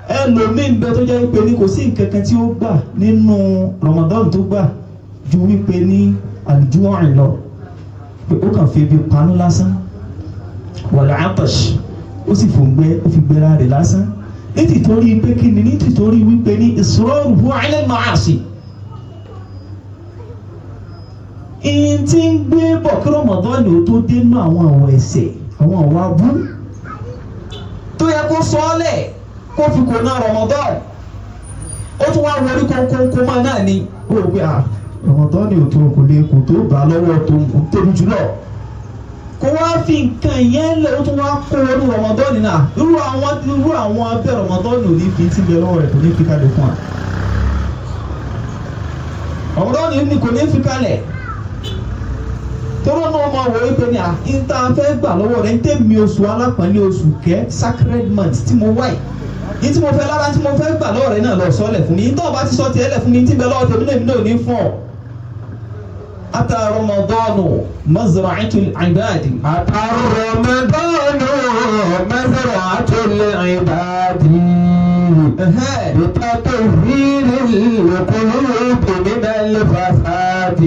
ẹlòmíín bẹ tó jẹ́ wípé ní kò sí nǹkan kan tí ó gbà nínú Ramadan tó gbà ju wípé ní àlùjúwọ̀n lọ, pé ó kàn fi ebi panu lásán, wal atash, ó sì fòǹgbẹ, ó fi gbéra rẹ̀ lásán, nítìtorí pé kí ni? Nítìtorí wípé ní israruhu ala al-ma'asi, ìyìn tí ń gbé bọ̀ kí Ramadan ó tó dé nú àwọn àwọ̀ ẹ̀ṣẹ̀, àwọn àwọ̀ abú tó yẹ kó sọ ọ́ lẹ̀ kó fi kò ná Ramadan, ó tún wá wọlé kónkónkó máa náà ni ó rò pé à Ramadan ò tó, kò lè kò tó bá lọ́wọ́ tó ń tóbi jùlọ, kó wá fi nǹkan yẹn lẹ̀, ó tún wá kó wọnú Ramadan náà. Irú àwọn abẹ́ Ramadan ò ní fi ti bẹ lọ́wọ́ rẹ̀, kò ní fi kalẹ̀ fún wa. Ramadan ni kò ní fi kalẹ̀, tọ́rọ náà máa wọ wípé ní à ń tá a fẹ́ gbà lọ́wọ́ rẹ̀ ń tẹ̀mí oṣù alápọ̀nlé, oṣù kẹ́, sacred month tí mo wáyé ní tí mo fẹ́ lára tí mo fẹ́ gbà lọ́wọ́ rẹ̀ náà lọ sọ́lẹ̀ fún mi. Ní tó o bá ti sọ tiẹ̀ lẹ̀ fún mi, tí bẹ lọ́wọ́ tèmi náà, èmi náà ò ní fún ọ. Ata Ramadanu mazra'atul ibadi. أتى رمضان مزرعة العباد بتطهير القلوب من الفساد.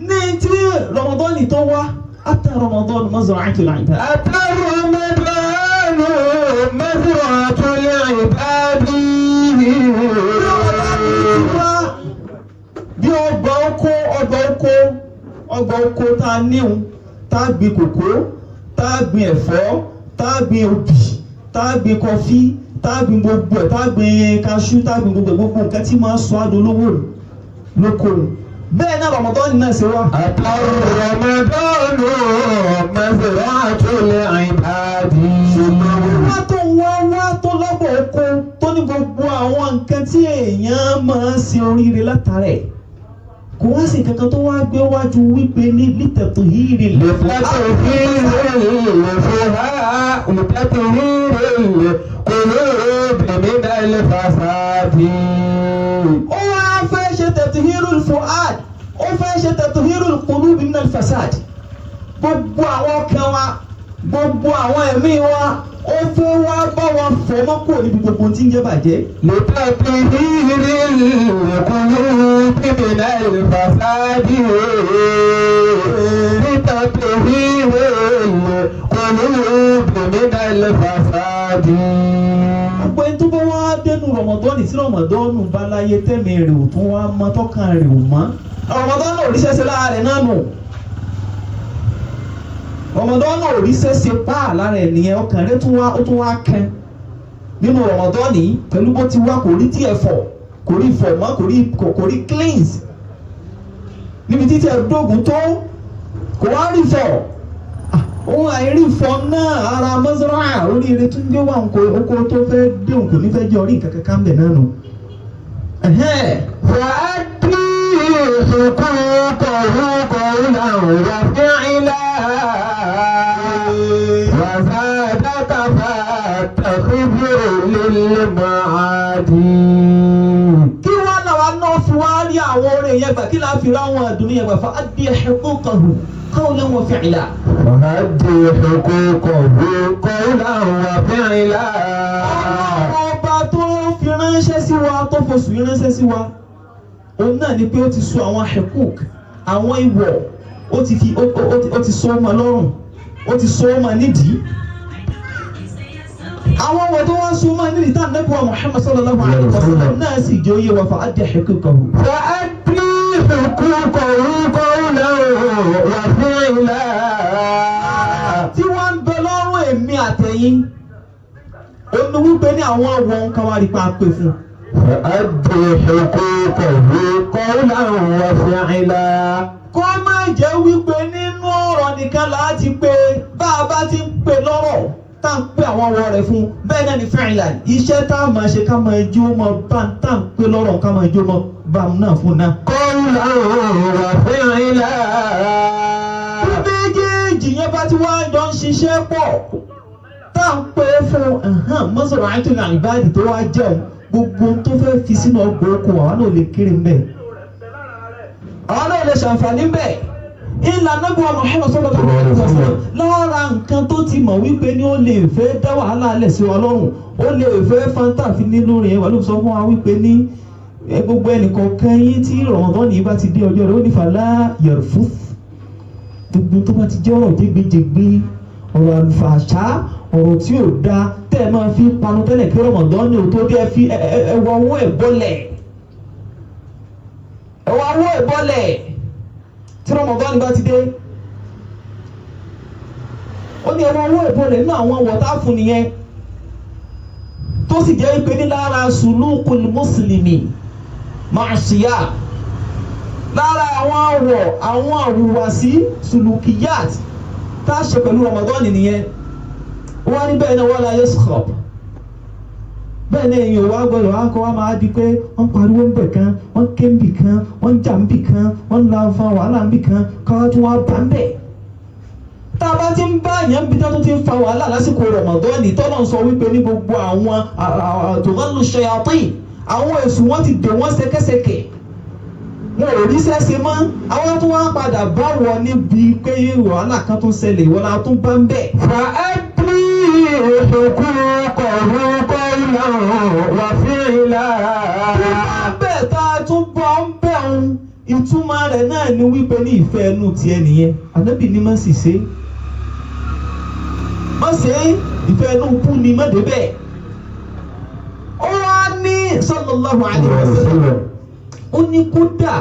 Ní tí Ramadani tó wá, ata Ramadanu mazra'atul ibadi. أتى رمضان مزرعة العباد. Wá bí ọgbà oko, ọgbà oko, ọgbà oko tá a níhun, tá a gbin kòkó, tá a gbin ẹ̀fọ́, tá a gbin obì, tá a gbin kọfí, tá a gbin gbogbo ẹ̀, tá a gbin kaṣú, tá a gbin gbogbo ẹ̀, gbogbo nǹkan tí máa ń sọ adolówó lóko bẹ́ẹ̀ náà Ramadan náà ṣe wá. أتى رمضان مزرعة العباد. Wá tó ń wá wá tó lọ́gbọ̀ oko tó ní gbogbo àwọn nǹkan tí èèyàn máa ń ṣe oríire látara ẹ̀, kò wá sí nǹkan kan tó wá gbé wájú wípé ní lítẹ̀tò híìrì لتطهير القلوب من الفساد. Ó wá fẹ́ ṣe tẹ̀tùhírù fuad, ó fẹ́ ṣe tẹ̀tùhírù qulubi min al-fasad, gbogbo àwọn ọkàn wa, gbogbo àwọn ẹ̀mí wa, ó fẹ́ wá bá wa fọ̀ mọ́ kúrò níbi gbogbo tí ń jẹ́ bàjẹ́. لتطهير القلوب من الفساد، لتطهير القلوب من الفساد. Gbogbo ẹni tó bá wá dénú rọmọdọ́nì, tí rọmọdọ́nù bá láyé, tẹ́mi rẹ̀ ò tún wá mọ́, tọ́kàn rẹ̀ ò mọ́, rọmọdọ́nù ò rí sẹ́sẹ́ lára rẹ̀ náà nù. Rọmọdọ́nù ò rí sẹ́sẹ́ pa lára ẹ̀ nìyẹn. Ọkàn rẹ̀ tún wá, ó tún wá kẹ́ nínú rọmọdọ́nì pẹ̀lú bó ti wá, kò rí tiẹ̀ fọ̀, kò rí fọ̀ mọ́, kò rí cleanse níbi títí ẹ̀ dógùn tó, kò wá rí fọ̀. Òun àìrífọ náà ara mọ́sálà oríire tún gbé wà ńkọ oko tó fẹ́ dé òǹkò nífẹ̀ẹ́ jẹ́ orí nǹkan kankan bẹ̀ náà nù. وأدي حقوقه قولا وفعلا وزادك فاتخذه للمعادي. Kí wá làwa náà fi wá rí àwọn oore yẹn gbà? Kí láà fi ráwọn àdùnnú yẹn gbà? Fa addi huquqahu qawlan wa fi'la. وأدي حقوقه قولا وفعلا. Ọlọ́run ọba tó fi ránṣẹ́ sí wa, tó fosùn ránṣẹ́ sí wa, òun náà ni pé ó ti sọ àwọn huquq, àwọn ìwọ̀, ó ti fi ó ti sọ ọmọ lọ́rùn, ó ti sọ ọmọ nídìí. Àwọn ọmọ tó wá sọ ọmọ nídìí tá Ànábì wa Muhammad sallallahu alaihi wasallam náà sì jẹ́ oyé wa, fa addi huquqahu. وأدي حقوقه قولا وفعلا. Tí wọ́n ń bẹ lọ́rùn èmi àtẹ̀yìn, ó ní wípé ní àwọn ọ̀wọ́ nǹkan wá rí pa pé fún un. فأدي حقوقه قولا وفعلا. Kó má jẹ́ wípé nínú ọ̀rọ̀ nìkan láti pé, bá a bá ti ń pè lọ́rọ̀ tá à ń pè àwọn ọwọ́ rẹ̀ fún, bẹ́ẹ̀ náà ní fi'lan, iṣẹ́ tá a máa ṣe, ká máa jó mọ́ bá tá à ń pè lọ́rọ̀, ká máa jó mọ́ bá náà fún náà. قولا وفعلا. Bí méjèèjì yẹn bá ti wá jọ ń ṣiṣẹ́ pọ̀, tá à ń pè fún mọ́sọ̀rọ̀ àìtúnà ìbáàdì tó wá jẹun, gbogbo ohun tó fẹ́ fi sínú ọgbà oko, àwa náà lè kéré mbẹ́. lè ṣàǹfààní bẹ́ẹ̀. Ìlànà bí wọn Muhammad sallallahu alaihi wasallam lára nǹkan tó ti mọ̀ wípé ní ó lè fẹ́ dá wàhálà alẹ̀ sí wa lọ́rùn, ó lè fẹ́ fanta fi nínú rẹ̀ wà ló sọ fún wa wípé ní gbogbo ẹnìkọ̀ọ̀kan yín tí Ramadan yìí bá ti dé ọjọ́ rẹ̀, ó ní fala yarfuth, gbogbo tó bá ti jẹ́ ọ̀rọ̀ jẹ́gbẹ́jẹ́gbẹ́, ọ̀rọ̀ àlùfàṣà, ọ̀rọ̀ tí ò da tẹ́ ẹ máa fi panu tẹ́lẹ̀ kí Ramadan ní o tó dé, ẹ fi ẹwà owó ẹ̀ bọ́lẹ̀, ẹwà owó ẹ̀ bọ́lẹ̀ tí Ramadan bá ti dé. Ó ní ẹwà owó ẹ̀ bọ́lẹ̀ nínú àwọn wọ̀tá fún nìyẹn, tó sì jẹ́ pé ní lára sulukul mùsùlùmí màṣíyà, lára àwọn àwọ̀ àwọn àwùwàsí sulukiyat tá a ṣe pẹ̀lú Ramadan nìyẹn. Wọ́n ní bẹ́ẹ̀ náà wala yaskhab, bẹ́ẹ̀ náà èèyàn wá gbọ́dọ̀ wá kọ́ wá máa di pé wọ́n pariwo ń bẹ̀ kan, wọ́n ké ń bì kan, wọ́n jà ń bì kan, wọ́n la fa wàhálà ń bì kan, káwá tún wá bá ń bẹ̀. Tá a bá ti ń bá èèyàn bí tó ti ń fa wàhálà lásìkò Ramadan, tọ́lọ̀ ń sọ wípé ní gbogbo àwọn tughallu shayatin, àwọn èṣù wọn ti dè wọ́n ṣẹ̀kẹ̀ṣẹ̀kẹ̀, wọn ò rí sẹ́sẹ̀ mọ́. Àwọn tó wá padà bá wọn níbi pé wàhálà kan tó ń ṣẹlẹ̀, ìwọ́n la tún bá ń bẹ̀. فأدي حقوقه قولا وفعلا. Bẹ́ẹ̀ tá a tún bọ́ ń bẹ̀ ń, ìtumọ̀ rẹ̀ náà ni wípé ní ìfẹ́ ẹnu tiẹ̀ nìyẹn. Ànábì ní má sì ṣe, má ṣe ìfẹ́ ẹnu kú ni má débẹ̀. Ó wá ní sallallahu alaihi wasallam, ó ní kódà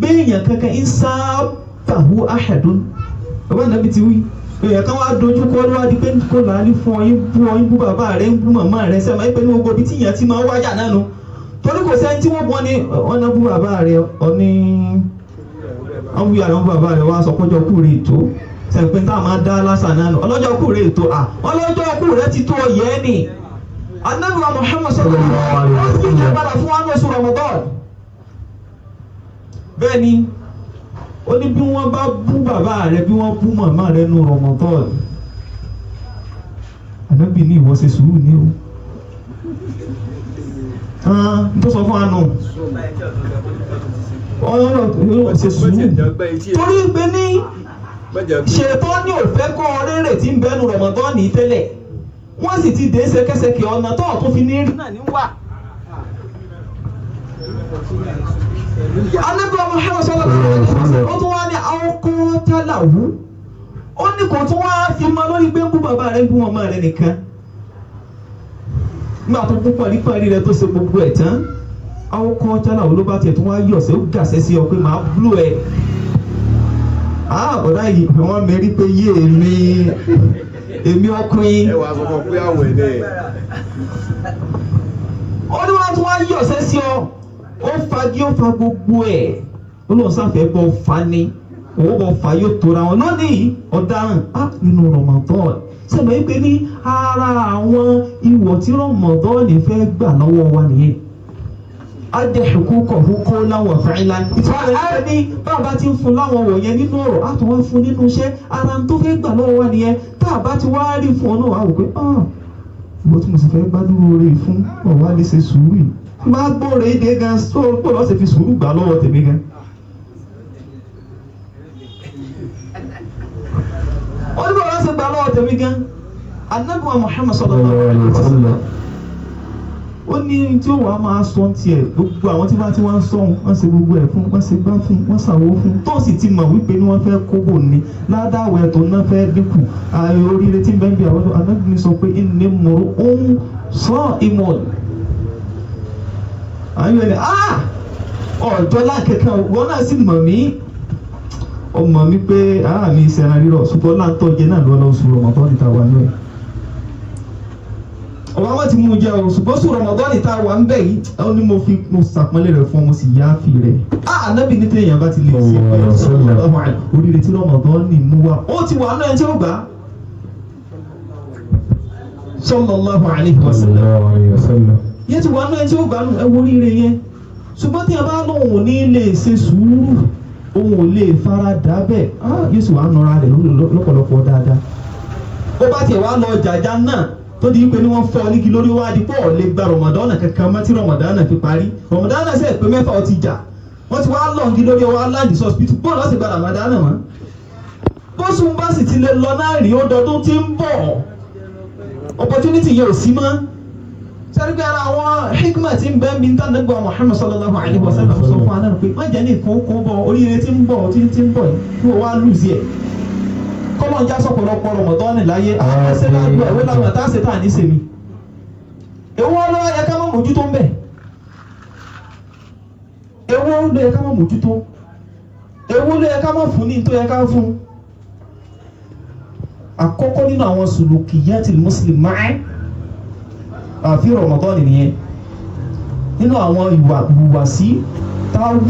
béèyàn kankan ń sábàwò ahadun, bàbá ànábì ti wí, èèyàn kan wá dojú kọ ló wá di pé kó làálí fún ọ, yín bú ọ, yín bú bàbá rẹ, ń bú màmá rẹ, sẹ́mi ẹ̀ pé ní gbogbo ibi tí ìyẹn ti máa ń wájà náà nu, torí kò sẹ́ni tí wọ́n bọ́ ni wọ́n náà bú bàbá rẹ, ọ ní wọ́n bú yàrá, wọ́n bú bàbá rẹ, wọ́n á sọ pọ́jọ́ kú rè tó sẹ́mi pé táwọn máa dá lásà náà nù, ọlọ́jọ́ kú rè tó à ọlọ́jọ́ kú rẹ ti tó ọyẹ́ ni. Ànábì wa Muhammad sallallahu alaihi wasallam ó sì yí padà fún wa ní oṣù Ramadan. Bẹ́ẹ̀ ni ó ní bí wọ́n bá bú bàbá rẹ, bí wọ́n bú màmá rẹ nu Ramadan, Ànábì ní ìwọ ṣe sùúrù ní o. N tó sọ fún wa nù, ọlọ́run ṣe sùúrù torí pé ní ṣètò ní òfẹ́ kọ́ rere tí ń bẹ́nu Ramadan ní tẹ́lẹ̀, wọ́n sì ti dé ṣẹ̀kẹ̀ṣẹ̀kẹ̀ ọ̀nà tó ọ̀tún fi ní rí náà ní wà. Ànábì Muhammad sallallahu alaihi wasallam ó tún wá ní àwòkọ́tàláwù, ó ní kò tún wá fi mọ lórí pé ń bú bàbá rẹ̀, ń bú ọmọ rẹ̀ nìkan. Nígbà tó kú pàrípàrí rẹ̀ tó ṣe gbogbo ẹ̀ tán, àwòkọ́tàláwù ló bá tiẹ̀ tún wá yọ̀ sí, ó gàṣẹ́ sí ọ pé màá búlò ẹ̀. Ọ̀dà yìí wọ́n mẹ́rí pé yé èmi èmi ọkùnrin. Ẹ wàá sọ fún ọ pé àwẹ̀ ni. Ó ní wọ́n tún wá yọ̀ ṣẹ́ sí ọ, ó fagi, ó fa gbogbo ẹ̀, ó lóun sáfẹ́ bọ́ fa ni òun bọ́ fa yóò tóra wọn lónìí ọ̀daràn á nínú Ramadan. Sẹ́mi wípé ní ara àwọn ìwọ̀ tí Ramadan fẹ́ gbà lọ́wọ́ wa nìyẹn, adẹ́hùkúkọ̀ húkọ́ láwọn fàáìlà, ìtura rẹ̀ ní bàbá ti ń fún láwọn wọ̀nyẹn nínú ọ̀rọ̀, á tún wá fún nínú iṣẹ́, ara tó fẹ́ gbà lọ́wọ́ wa nìyẹn. Tá a bá ti wá rí fún ọ náà, wà wò pé ìwọ tí mo sì fẹ́ gbádùn oore fún ọ̀wá lè ṣe sùúrù yìí, máa gbóore èdè gan sọ pé lọ́sẹ̀ fi sùúrù gbà lọ́wọ́ tèmi gan. Ó ní bàbá ṣe gbà lọ́wọ́ tèmi gan. Ànábì wa Muhammad sallallahu alaihi wasallam ó ní tí ó wàá máa sọ tiẹ̀, gbogbo àwọn tí wọ́n ti wá ń sọ wọ́n ṣe gbogbo ẹ̀ fún wọ́n, ṣe gbá fún wọ́n, ṣàwó fún, tó sì ti mọ̀ wípé ní wọ́n fẹ́ kóbò ní ládàwẹ̀ tó náà fẹ́ dínkù ààrẹ oríire tí ń bẹ́ẹ̀ bí àwọn. Ànábì sọ pé inni mru'un sa'imun, àwọn yóò ní ọjọ́ lákẹ́kẹ́ wọn náà sì mọ̀ mí, ó mọ̀ mí pé ara mi ṣẹran rírọ̀, ṣùgbọ́n láǹtọ́ jẹ náà lọ́wọ́ lọ́wọ́ sùúrù Ramadan níta wà ní ẹ̀. Ọba wọn ti mú un jẹ o, ṣùgbọ́n sùúrù Ramadan níta wà ń bẹ̀ yìí, ó ní mo fi mo ṣàpọ́nlé rẹ̀ fún ọ, mo sì yá fi rẹ̀. Ànábì ní téèyàn bá ti lè ṣe pé oríire tí Ramadan ní mú wa, ó ti wà náà tí ó gbà á. Sallallahu alaihi wasallam yẹn ti wà náà tí ó gbà nù, ẹ wo oríire yẹn. Ṣùgbọ́n tí a bá lóun ò ní lè ṣe sùúrù, òun ò lè fara dà bẹ́ẹ̀, yóò sì wá nọra rẹ̀ lọ́pọ̀lọpọ̀ dáadáa. Ó bá tiẹ̀ wá lọ jàjà náà tó di pé ní wọ́n fọ́ nígi lórí wá di pọ̀ lè gba Ramadan kankan mọ́ tí Ramadan fi parí. Ramadan sẹ̀ pé mẹ́fà ó ti jà. Wọ́n ti wá lọ́ọ̀gì lórí ọwọ́ aláǹdí sọ́spítù bóun lọ́sẹ̀ gba Ramadan náà mọ́. Bóṣù bá sì ti lè lọ náà rí ó dọdún tí ń bọ̀, opportunity yẹn ò sí mọ́. Sẹ́ni pé ara àwọn hikma tí ń bẹ́ mi tán nígbà Muhammad sallallahu alayhi wa sallam sọ fún anáà pé má jẹ́ ní nǹkan kó bọ̀ oríire tí ń bọ̀ tí ń bọ̀ yìí kí wọ́n wá lùzí ẹ̀. Kọ́mọ̀ ń já sọ̀pọ̀lọpọ̀ Ramadan láyé àwọn ẹsẹ̀ lágbo ẹ̀wé làwọn àtàṣe tá à ní sèmi. Èwo ló yẹ ká má mójútó ń bẹ̀? Èwo ló yẹ ká má mójútó? Èwo ló yẹ ká má fún ní tó yẹ ká fún? Àkọ́kọ́ nínú àwọn sulukiyatil muslim máa àfi Ramadan nìyẹn, nínú àwọn ìwà ìhùwàsí táwù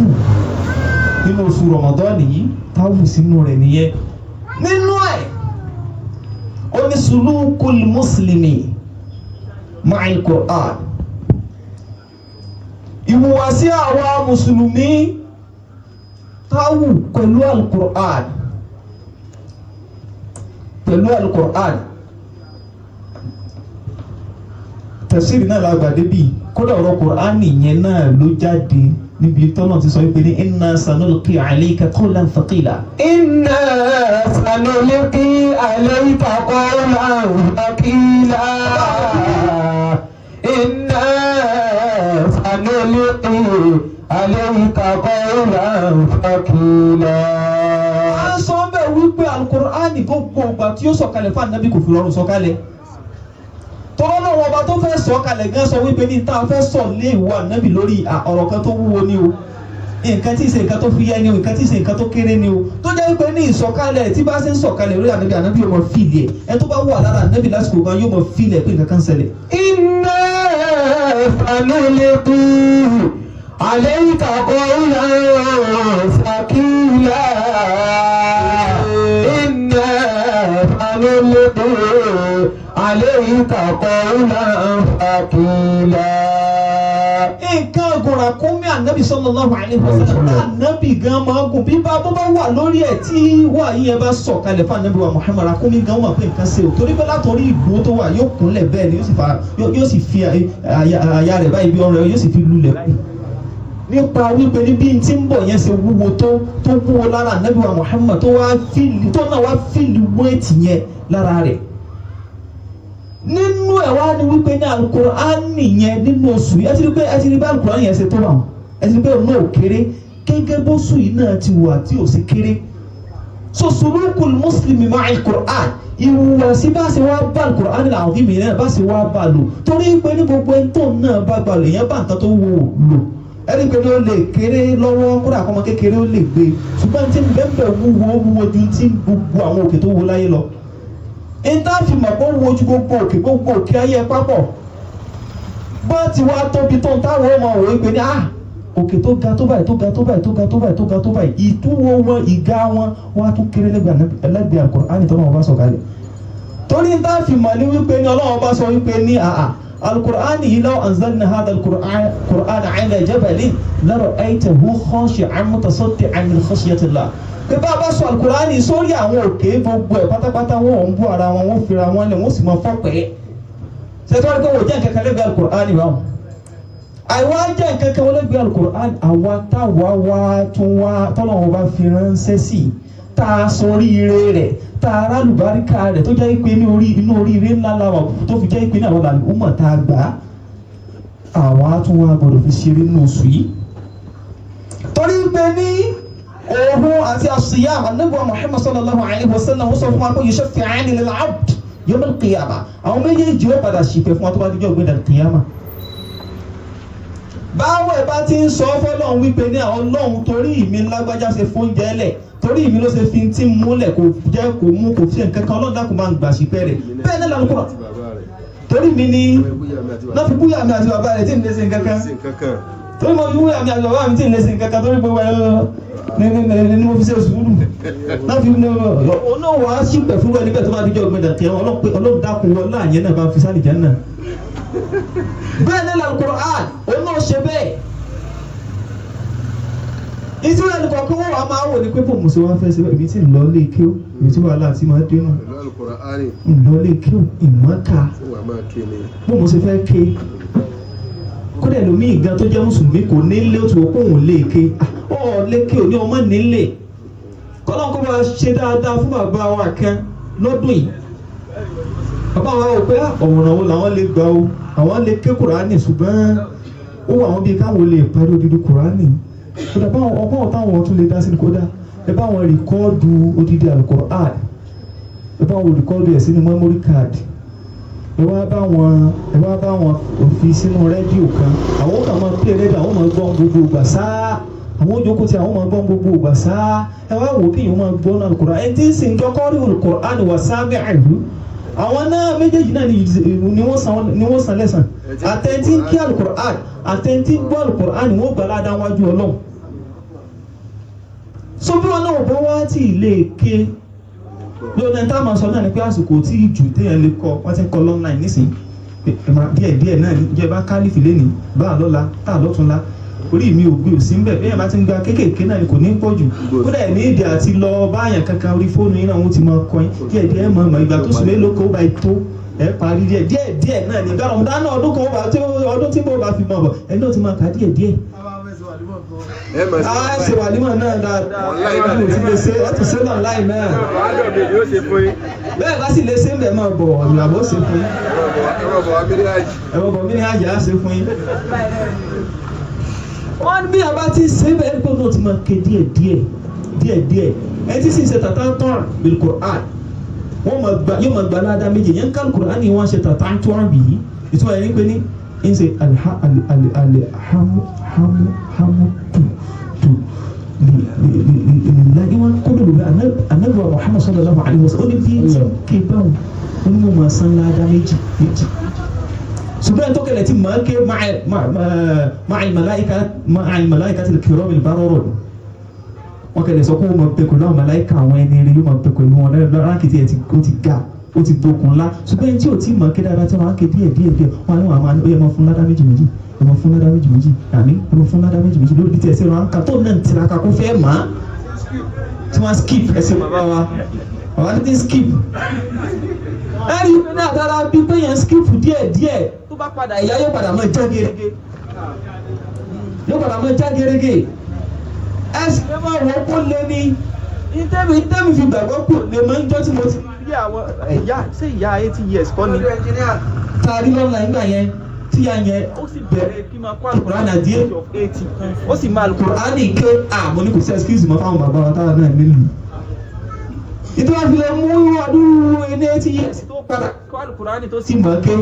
nínú oṣù Ramadan yìí táwù sínú rẹ̀ nìyẹn. Nínú ẹ̀ ó ní sulukul muslimi ma'al Qur'an, ìhùwàsí àwa mùsùlùmí táwù pẹ̀lú al-Qur'an, pẹ̀lú al-Qur'an. Tafsiri náà la gbàdé bíi kódà ọ̀rọ̀ Qur'an yẹn náà ló jáde níbi tọ́lọ̀ ti sọ wípé ní inna sanulqi alayka qawlan thaqila. إنا سنلقي عليك قولا ثقيلا إنا سنلقي عليك قولا ثقيلا. A ń sọ bẹ́ẹ̀ wípé alukur'an gbogbo ìgbà tí ó sọ̀kalẹ̀ fún anabi kò fi rọrùn sọ̀kalẹ̀, tọ́lọ́ náà wọn ọba tó fẹ́ sọ̀kalẹ̀ gan sọ wípé ní tá a fẹ́ sọ̀ lé ìwọ anabi lórí ọ̀rọ̀ kan tó wúwo ni o, nǹkan tí ì ṣe nǹkan tó fi yẹ ni o, nǹkan tí ì ṣe nǹkan tó kéré ni o, tó jẹ́ wípé ní ìsọ̀kalẹ̀ tí bá ṣe ń sọ̀kalẹ̀ lórí anabi, anabi yóò mọ fìlì ẹ̀, ẹ tó bá wà lára anabi lásìkò kan yóò mọ fìlì ẹ̀ pé nǹkan kan ṣẹlẹ̀. إنا سنلقي عليك قولا ثقيلا إنا سنلقي عليك قولا ثقيلا. Nǹkan gùnràkúnmí ànábì sallallahu alaihi wasallam tá ànábì gan máa gùn bí bá bó bá wà lórí ẹ̀ tí wà yín ẹ bá sọ̀kalẹ̀ fún ànábì wa Muhammad, ràkúnmí gan wà pé nǹkan ṣe o, torí pé látọ̀rí ìgbó tó wà yóò kúnlẹ̀ bẹ́ẹ̀ ni yóò sì fi àyà rẹ̀ báyìí bí ọrùn rẹ̀ yóò sì fi lulẹ̀ báyìí, nípa wípé ní bí n ti ń bọ̀ yẹn ṣe wúwo tó wúwo lára ànábì wa Muhammad, tó wá fíìlì tó náà wá fíìlì wéètì yẹn lára rẹ̀. Nínú ẹ̀ wá ní wípé ní alukur'ani yẹn nínú oṣù yìí, ẹ ti rí pé ẹ ti rí bá alukur'ani yẹn ṣe tó wà, ẹ ti rí pé òun náà ò kéré gẹ́gẹ́ bó sùn yìí náà ti wà tí ò sí kéré. So sulukul muslimi ma'a al-Qur'an, ìhùwàsí bá ṣe wá bá alukur'an al-azim yẹn náà bá ṣe wá bá lò, torí pé ní gbogbo ẹni tó náà bá gbà lò yẹn bá nǹkan tó wò lò, ẹni pé ní ó lè kéré lọ́wọ́ kódà kọ́mọ kékeré ó lè gbé, ṣùgbọ́n tí bẹ́ẹ̀ wúwo wúwo ju tí gbogbo àwọn òkè tó wó láyé lọ. Ìta fi mọ̀ pé ó wo ojú gbogbo òkè, gbogbo òkè ayé ẹ pápọ̀ bá ti wá tóbi tó ń táwọn ọmọ òwe pé ní ah òkè tó ga tó báyìí, tó ga tó báyìí, tó ga tó báyìí, tó ga tó báyìí, ìtúwo wọn, ìga wọn, wọn á tún kéré lẹ́gbẹ̀ẹ́ Al-Qur'ani tó náà wọn bá sọ kalẹ̀. Torí ìta fi mọ̀ ní wípé ní Ọlọ́run bá sọ wípé ní àà Al-Qur'ani yìí law anzalna hadha al-Qur'ana ala jabalin lara'aytahu khashi'an mutasaddi'an min khashyatillah, pé bá a bá sọ alukurani sórí àwọn òkè gbogbo ẹ̀ pátápátá, wọn ò ń bú ara wọn, wọn fira wọn lẹ̀, wọ́n sì máa fọ́pẹ́. Ṣètò wọn pé wọ́n jẹ́ nǹkan kan lẹ́gbẹ̀ẹ́ alukurani báwọn? Àìwá jẹ́ nǹkan kan lẹ́gbẹ̀ẹ́ alukurani, àwa táwa wá tún wá tọ́lọ̀ wọn bá fi ránṣẹ́ sí i, tá a sọ oríire rẹ̀, tá a rálùbáríkà rẹ̀, tó jẹ́ pé ní orí inú oríire ńlá la wà, tó fi jẹ́ pé ní àwọn àlùmọ̀ tá a gbà á, àwa tún wá gbọ́dọ̀ fi ṣeré nínú oṣù yìí, torí pé ní òhun àti àṣìyàm anábọ̀ Muhammad sallallahu alayhi wa sallam ó sọ fún wa pé yushaffi'ani lil abd yawm al-qiyamah, àwọn méjèèjì ó padà ṣìpẹ̀ fún wa tó bá dijọ́ gbé dal-qiyamah. Báwo ẹ bá ti ń sọ fọlọ́run wípé ní àwọn ọlọ́run torí mi lágbájá ṣe fóúnjẹ lẹ̀, torí mi ló ṣe fi ti múlẹ̀, kò jẹ́ kò mú kò fi nǹkan kan, ọlọ́run dákun máa ń gbà ṣìpẹ̀ rẹ̀ bẹ́ẹ̀ náà lálùkọ́ torí mi ni náà fi búyà mi àti bàbá rẹ̀ tí ń lé sí nǹkan kan, torí mo fi búyà mi àti bàbá mi tí ń lé sí nǹkan kan, torí gbogbo ẹ ní mo fi ṣe sùúrù náà fi ní ọ̀nà wàá ṣìpẹ̀ fún ẹni bẹ́ẹ̀ tó bá dijọ́ gbẹ̀dẹ̀ kẹ́ ọlọ́run dákun wọn láàyè náà bá fi sálì jẹ́ náà. Bẹ́ẹ̀ ní Al-Qur'an òun náà ṣe bẹ́ẹ̀. Ìtura nìkan kí wọ́n wàá máa wò ní pé bò mùsùlùmí wọn fẹ́ ṣe èmi tí ń lọ lé kí ó èmi tí wàhálà tí máa dénú ń lọ lé kí ó ìmọ̀ta bó mo ṣe fẹ́ ké. Kódà ẹlòmíì gan tó jẹ́ mùsùlùmí kò ní lé òtún òkú òun lè ké. Ọ̀ lékè òní ọmọ nílé. Kọ́lọ́n kó bá ṣe dáadáa fún bàbá wa kan lọ́dún yìí. Bàbá wa rò pé ọ̀ràn wo làwọn lè gbà o, àwọn lè ké Kùránì ṣùgbọ́n ó wà wọn bíi káwọn lè parí odidi Kùránì. Kódà báwọn ọgbọ́n táwọn tún lè dá sí ni kódà ẹ bá wọn rìkọ́ọ̀dù odidi Al-Qur'an, ẹ bá wọn rìkọ́ọ̀dù ẹ̀ sínú memory card, ẹ wá bá wọn fi sínú rédíò kan, àwọn kan máa play rédíò, àwọn máa gbọ́ gbogbo ìgbà sáá, àwọn ojókòó tí àwọn máa gbọ́ gbogbo ìgbà sáá. Ẹ wá wò kí èèyàn máa gbọ́ náà Al-Qur'an, ẹni tí ń sìn kọ́kọ́ rí Al-Qur'an wà sábẹ́ àìlú, àwọn náà méjèèjì náà ni wọ́n san lẹ́sàn. Àtẹ̀ntí ń kí Al-Qur'an, àtẹ̀ntí ń gbọ́ Al-Qur'an ni wọ́n gbà ládàá wájú Ọlọ́run. So bí wọn náà bọ́ wá tí ilé ké bí ọ̀nà tá a máa sọ náà ni pé àsìkò tí jù téèyàn lè kọ, wọ́n ti ń kọ online nísìnyí díẹ̀ díẹ̀ náà ní ìjọba kálífì lẹ́nìí bá a lọ́la tá a lọ́túnla, orí mi ò gbé òsín bẹ́ẹ̀ bẹ́ẹ̀ bá ti ń gba kéékèèké náà ni kò ní pọ̀ jù. Kódà ẹ̀ ní èdè àti lọ báyàn kankan orí fóònù yín náà wọ́n ti máa kọ́ yín díẹ̀ díẹ̀ mọ̀ mọ̀ ìgbà tó sì lé lóko ó bá tó ẹ parí díẹ̀ díẹ̀ díẹ̀ náà ní ìgbà ọ̀dà náà ọdún kan ó bá tó ọdún tí mo bá fi mọ̀ bọ̀ ẹni náà ti máa kà díẹ̀ díẹ̀. A ṣe wàlímọ̀ náà dáadáa, ẹ ti lè ṣe ẹ ti ṣe náà láì náà bẹ́ẹ̀ bá sì lè ṣe ń bẹ̀ máa bọ̀ ìyàbọ̀ ṣe fún yín, ẹ̀rọ bọ̀ mí ní àjà á ṣe fún yín. Wọ́n bí a bá ti ṣe bẹ́ẹ̀ tó náà ti máa ké díẹ̀ díẹ̀ díẹ̀ díẹ̀. Ẹ ti sì ṣe tàtà tán bil Qur'an, wọ́n máa gba yóò máa gba aládàá méje yẹn ká Qur'an ni wọ́n ṣe tàtà tán bì í. Ìtumọ̀ yẹn ni pé ní ń ṣe alhamu hamu hamu tu tu lillahi wọn kó lóru bẹ́ẹ̀ anabi wa Muhammad sallallahu alayhi wa sallam ó ní bí ké báwọn ó ní mo máa san ládàá méjì méjì. Ṣùgbọ́n tó kẹlẹ̀ tí màá ké ma'a al-malaikati al-kiram al-barara, wọ́n kẹlẹ̀ sọ pé ó máa bẹ pẹ̀lú àwọn màláìka àwọn ẹni rí, yóò máa bẹ pẹ̀lú wọn ránkìtì ẹ̀ ó ti ga ó ti gbókun ńlá. Ṣùgbọ́n tí ò tí màá ké dáadáa tí wọ́n á ké díẹ̀ díẹ̀ díẹ̀, wọ́n á ní wọ́n á ní ó yẹ máa fún ládá méjì méjì, ẹ máa fún ládá méjì méjì, àmì ẹ máa fún ládá méjì méjì lórí bí tiẹ̀ ṣe rán ká tó náà tiraka kó fẹ́ màá tí wọ́n skip ẹsẹ̀ bàbá wa bàbá títí skip ẹ̀rí náà dára bí pé yẹn skip díẹ̀ díẹ̀ tó bá padà ìyá yóò padà máa já gerege, yóò padà máa já gerege. Ẹ sì lè máa wọ́n kó lé ní ntẹ́mi fi gbàgbọ́ kò lè máa ń jọ́ tí mo ti rí àwọn ẹ̀yà ṣé ìyá 80 years kọ́ ni taari lọ́la nígbà yẹn tí ya yẹn ó sì bẹ̀rẹ̀ kí máa kó Al-Qur'an at the age of 80, ó sì máa Al-Qur'an ké. Àmọ́ ní kò sí excuse mọ́ fáwọn bàbá wa táwọn náà nílùú ìtura fi lè mú ọdún ẹni 80 years tó padà kó Al-Qur'an tó sì mọ̀ ké.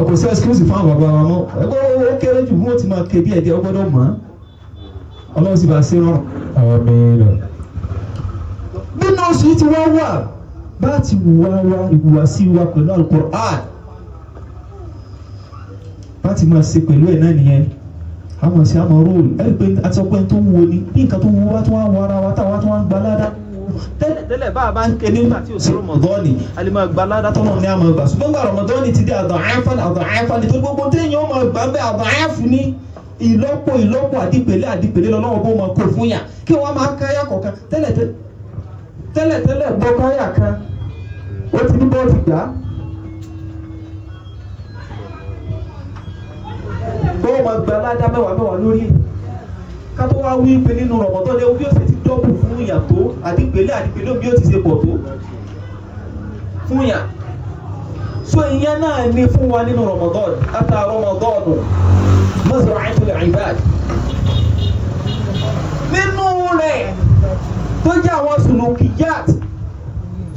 Kò sí excuse fáwọn bàbá wa mọ́, ẹgbẹ́ ó kéré jù wọ́n ti máa ké díẹ̀ díẹ̀, ó gbọ́dọ̀ mọ̀. Ọlọ́run sì bá ṣe rọrùn. Àmín. Nínú oṣù yìí ti wá wà bá ti wùwá wa ìhùwàsí wa pẹ̀lú Al-Qur'an, bá ti máa ṣe pẹ̀lú ẹ̀ náà nìyẹn. Àmọ̀ sí àmọ̀ róòlù ẹ̀rí pé àti ọpẹ́ tó ń wo ni bí nǹkan tó ń wo wá tó wá ń wọ ara wa táwa tó wá ń gba ládá. Tẹ́lẹ̀ tẹ́lẹ̀ bá a bá ń ké nígbà tí ò sí Rọmọdọ́ọ̀nì a lè máa gba ládá tọ́nà ní àmọ̀ gbà, ṣùgbọ́n gba Rọmọdọ́ọ̀nì ti dé àdàn áfà àdàn áfà nítorí gbogbo téèyàn máa gbà ń bẹ́ àdàn áfù ní ìlọ́po ìlọ́po àdìpẹ̀lẹ́ àdìpẹ̀lẹ́ lọ́wọ́ bó máa kó fún yà kí wọ́n máa káyà kọ̀ọ̀kan. Tẹ́lẹ̀ tẹ́lẹ̀ tẹ́lẹ̀ gbọ́ káyà kan ó ti ní bọ́ọ̀tì gbà á. Bọ́ọ̀ máa gba aládá mẹ́wàá mẹ́wàá lórí ẹ̀ ká tó wá wí pé nínú Ramadan ní bí ó ṣe ti dọ́bù fún yàn tó àdìpẹ̀lẹ́ àdìpẹ̀lẹ́ bí ó ti ṣe pọ̀ tó fún yàn. So ìyẹn náà ní fún wa nínú Ramadan ata Ramadan mazra'atul ibad nínú rẹ̀ tó jẹ́ àwọn sulukiyat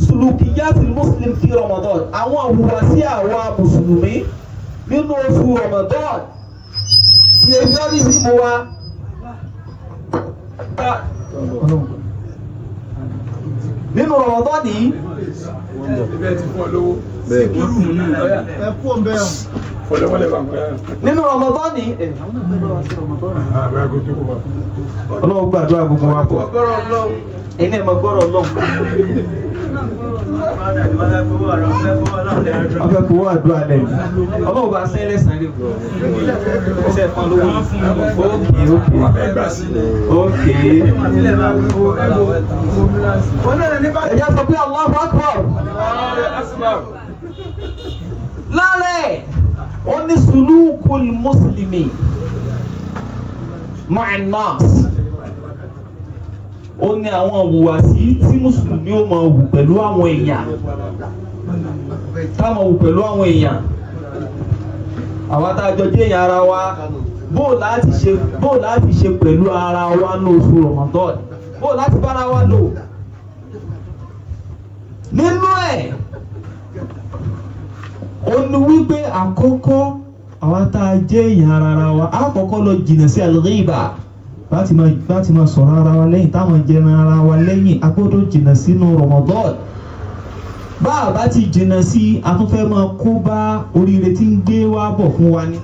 sulukiyat muslim fi Ramadan, àwọn àhùwàsí àwa mùsùlùmí nínú oṣù Ramadan behaviorism wa. Nínú Ramadan yìí nínú Ramadan yìí Ọlọ́run gbàdúrà gbogbo wa pọ̀, ẹ̀yin ẹ̀ mọ̀ gbọ́rọ̀ Ọlọ́run. Wọ́n fẹ́ fowó àdúrà lẹ́nu. Ọlọ́run bá sẹ́ lẹ́sàn-án lè gbọ́. Ṣé ẹ fún lówó ni? Ókè ókè. Ókè. Ẹ̀jẹ̀ sọ pé Allahu Akbar. Lálẹ́, ó ní sulukul mùsùlùmí. ma'an nas. Ó ní àwọn ìhùwàsí tí mùsùlùmí ó máa wù pẹ̀lú àwọn èèyàn, táwọn wù pẹ̀lú àwọn èèyàn, àwa tá a jọ jẹ́ èèyàn ara wa, bó láti ṣe pẹ̀lú ara wa ní oṣù Ramadan, bó láti bára wa lò nínú ẹ̀. Ó ní wípé àkọ́kọ́, àwa tá a jẹ́ èèyàn ara wa, á kọ́kọ́ lọ jìnnà sí al-ghiba, láti máa sọ̀rọ̀ ara wa lẹ́yìn, táwọn jẹran ara wa lẹ́yìn. A gbọ́dọ̀ jìnnà sínú Ramadan. Bá a bá ti jìnnà sí, a tún fẹ́ máa kó bá oríire tí ń gbé wá bọ̀ fún wa ni.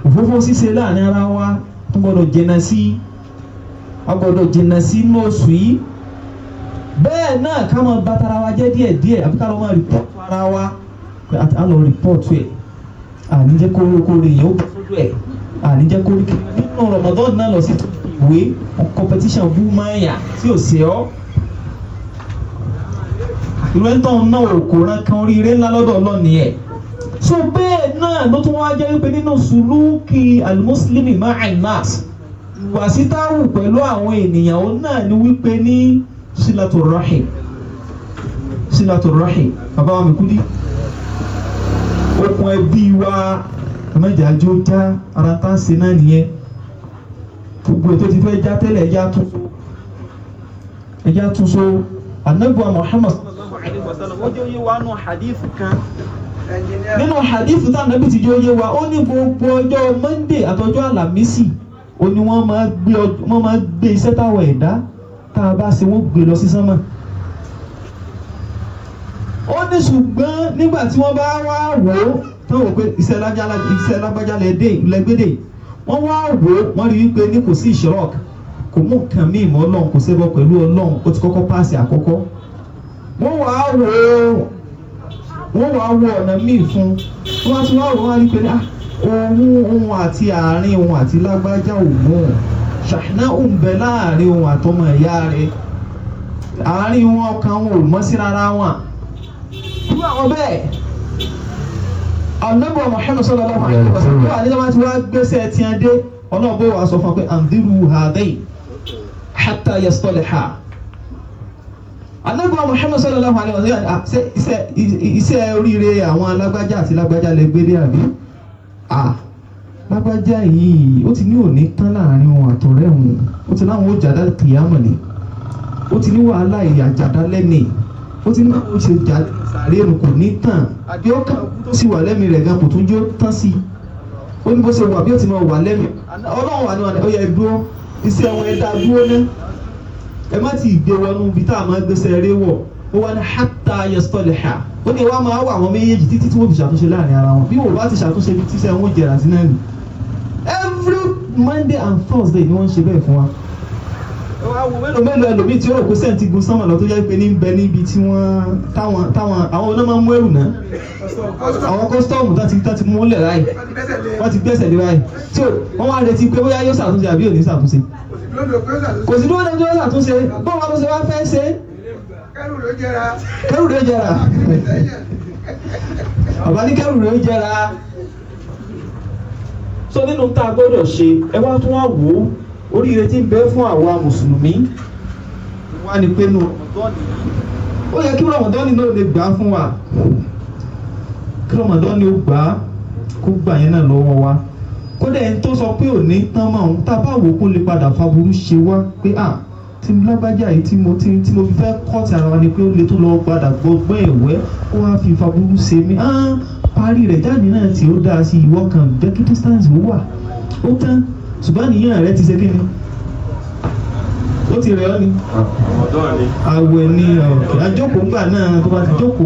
Òfófó ṣíṣe láàrin ara wa tún gbọ́dọ̀ jìnnà sí, a gbọ́dọ̀ jìnnà sí inú oṣù yìí. Bẹ́ẹ̀ náà ká máa bá tara wa jẹ́ díẹ̀díẹ̀, àbí ká lọ máa rìpọ́ọ̀tù ara wa, á lọ rìpọ́ọ̀tù ẹ̀, àní jẹ́ kórókóró yẹn ó bọ́ sójú ẹ̀, àní jẹ́ kórókóró nínú Ramadan náà lọ sí ìwé competition bú máyà tí ò sí ọ́. Ìwé ń tán náà kò rán kan oríire ńlá lọ́dọ̀ Ọlọ́run ẹ̀. So bẹ́ẹ̀ náà ló tún wá jẹ́ wípé nínú sùlúkì al-muslimi ma'an nas, ìwà sítáwù pẹ̀lú àwọn ènìyàn, òun náà ni wípé ní silatu rahim, silatu rahim. Bàbá wa mi kú dí okùn ẹbí wa, ẹ̀mẹ́jà jó já ara tá a ṣe náà nìyẹn. Gbogbo ètò ti fẹ́ já tẹ́lẹ̀, ẹja tún so. Anabi wa Muhammad sallallahu alayhi wa sallam, ó jẹ́ oyé wa nù hadith kan. Nínú hadith tá anabi ti jẹ́ oyé wa, ó ní gbogbo ọjọ́ Monday àtọjọ́ Àlàmísì, ó ní wọ́n máa gbé iṣẹ́ táwọn ẹ̀dá tá a bá ṣe, wọ́n gbé lọ sí sánmà. Ó ní ṣùgbọ́n nígbà tí wọ́n bá wá wò ó tó wò pé iṣẹ́ lágbájá lẹ́gbẹ́dẹ̀, wọ́n wá wò ó, wọ́n rí wípé ní kò sí ìṣirọ́ọ̀kì, kò mú nǹkan míì mọ́ Ọlọ́run, kò ṣẹbọ pẹ̀lú Ọlọ́run, ó ti kọ́kọ́ páàsì àkọ́kọ́. Wọ́n wá wò ó, wọ́n wá wo ọ̀nà míì fún un, wọ́n ti wá wò wọ́n rí pé òun àti àárín òun àti lágbájá òun ṣàṣìná òun bẹ láàrin òun àtọmọ ìyá rẹ̀, àárín wọn ọkàn wọn ò mọ́ sí rárá wọn. Irú àwọn bẹ́ẹ̀, Ànábì Muhammad sallallahu alaihi wasallam wà nígbà tí wọ́n gbèsè tiẹ̀ dé, Ọlọ́run bó wàá sọ fún wa pé andiru hadain hatta yastaliha. Ànábì Muhammad sallallahu alaihi wasallam, iṣẹ́ oríire àwọn alágbájá àti lágbájá lè gbé dé àbí? Lágbájá yìí ó ti ní òní tán láàrin òun àtọ̀rẹ́ òun, ó ti láwọn ó jàdá kìyàmọ̀ ni, ó ti ní wàhálà ìyàjàdá lẹ́nìí, ó ti ní báwo ṣe jà sàárè ẹnu kò ní tàn, àbí ọkàn tó sì wà lẹ́mìí rẹ̀ gan kò tún jó tán sí i. Ó ní bó ṣe wà bí ó ti máa wà lẹ́mìí Ọlọ́run wà ní wọn, ó yẹ dúró iṣẹ́ wọn, ẹ dá dúró ná, ẹ má ti gbé wọnú ibi tá a máa gbéṣẹ́ eré wọ̀. Ó wà ní hatta yastaliha, ó ní wàá máa wà àwọn méjèèjì títí tí wọ́n fi ṣàtúnṣe láàrin ara wọn. Bí wọ́n bá ti ṣàtúnṣe bí tíṣẹ́ wọn jẹrà sí náà nì. Every Monday and Thursday ni wọ́n ń ṣe bẹ́ẹ̀ fún wa. Mélòó mélòó ẹlòmíì tí ó rò pé sẹ́ǹtì gun sánmà lọ, tó jẹ́ pé ní bẹ níbi tí wọ́n táwọn àwọn oná máa ń mú ẹrù náà, àwọn kọ́sítọ́ọ̀mù tá ti múlẹ̀ ráì, wọ́n ti gbẹ́sẹ̀ lé ráì, tí wọ́n wá retí pé bóyá yóò ṣàtúnṣe àbí ò ní ṣàtúnṣe. Kò sí dúró lójú ṣàtúnṣe, bó wa ló ṣe wá fẹ́ ṣe. Kẹ́rù ló jẹra. Kẹ́rù ló jẹra. Bàbá ní kẹ́rù ló jẹra. So nínú tá a gbọ́dọ̀ ṣe, ẹ wá tún wá wò ó, oríire tí ń bẹ fún àwa mùsùlùmí wá ní pé nù ó yẹ kí Ramadan náà lè gbà fún wa, kí Ramadan ó gbà á, kó gbà yẹn náà lọ́wọ́ wa. Kódà ẹni tó sọ pé òní tán mọ́ òun, tá a bá wò ó kó lè padà faburú ṣe wá pé à tí mo lágbájá yìí tí mo fi fẹ́ kọ́ ti ara wa ni pé ó lè tó lọ padà gbọgbọ́n ẹ̀wẹ́ kó wá fi faburú ṣe mí. Parí rẹ̀ jáde náà tí ó dáa sí ìwọ kan jẹ́ kí distance ó wà ó tán, ṣùgbọ́n àníyàn rẹ ti ṣe kí ni ó ti rẹ̀ ọ́ ni. Àwẹ̀ ni ọ̀kẹ́ àjókòó ńgbà náà tó bá ti jókòó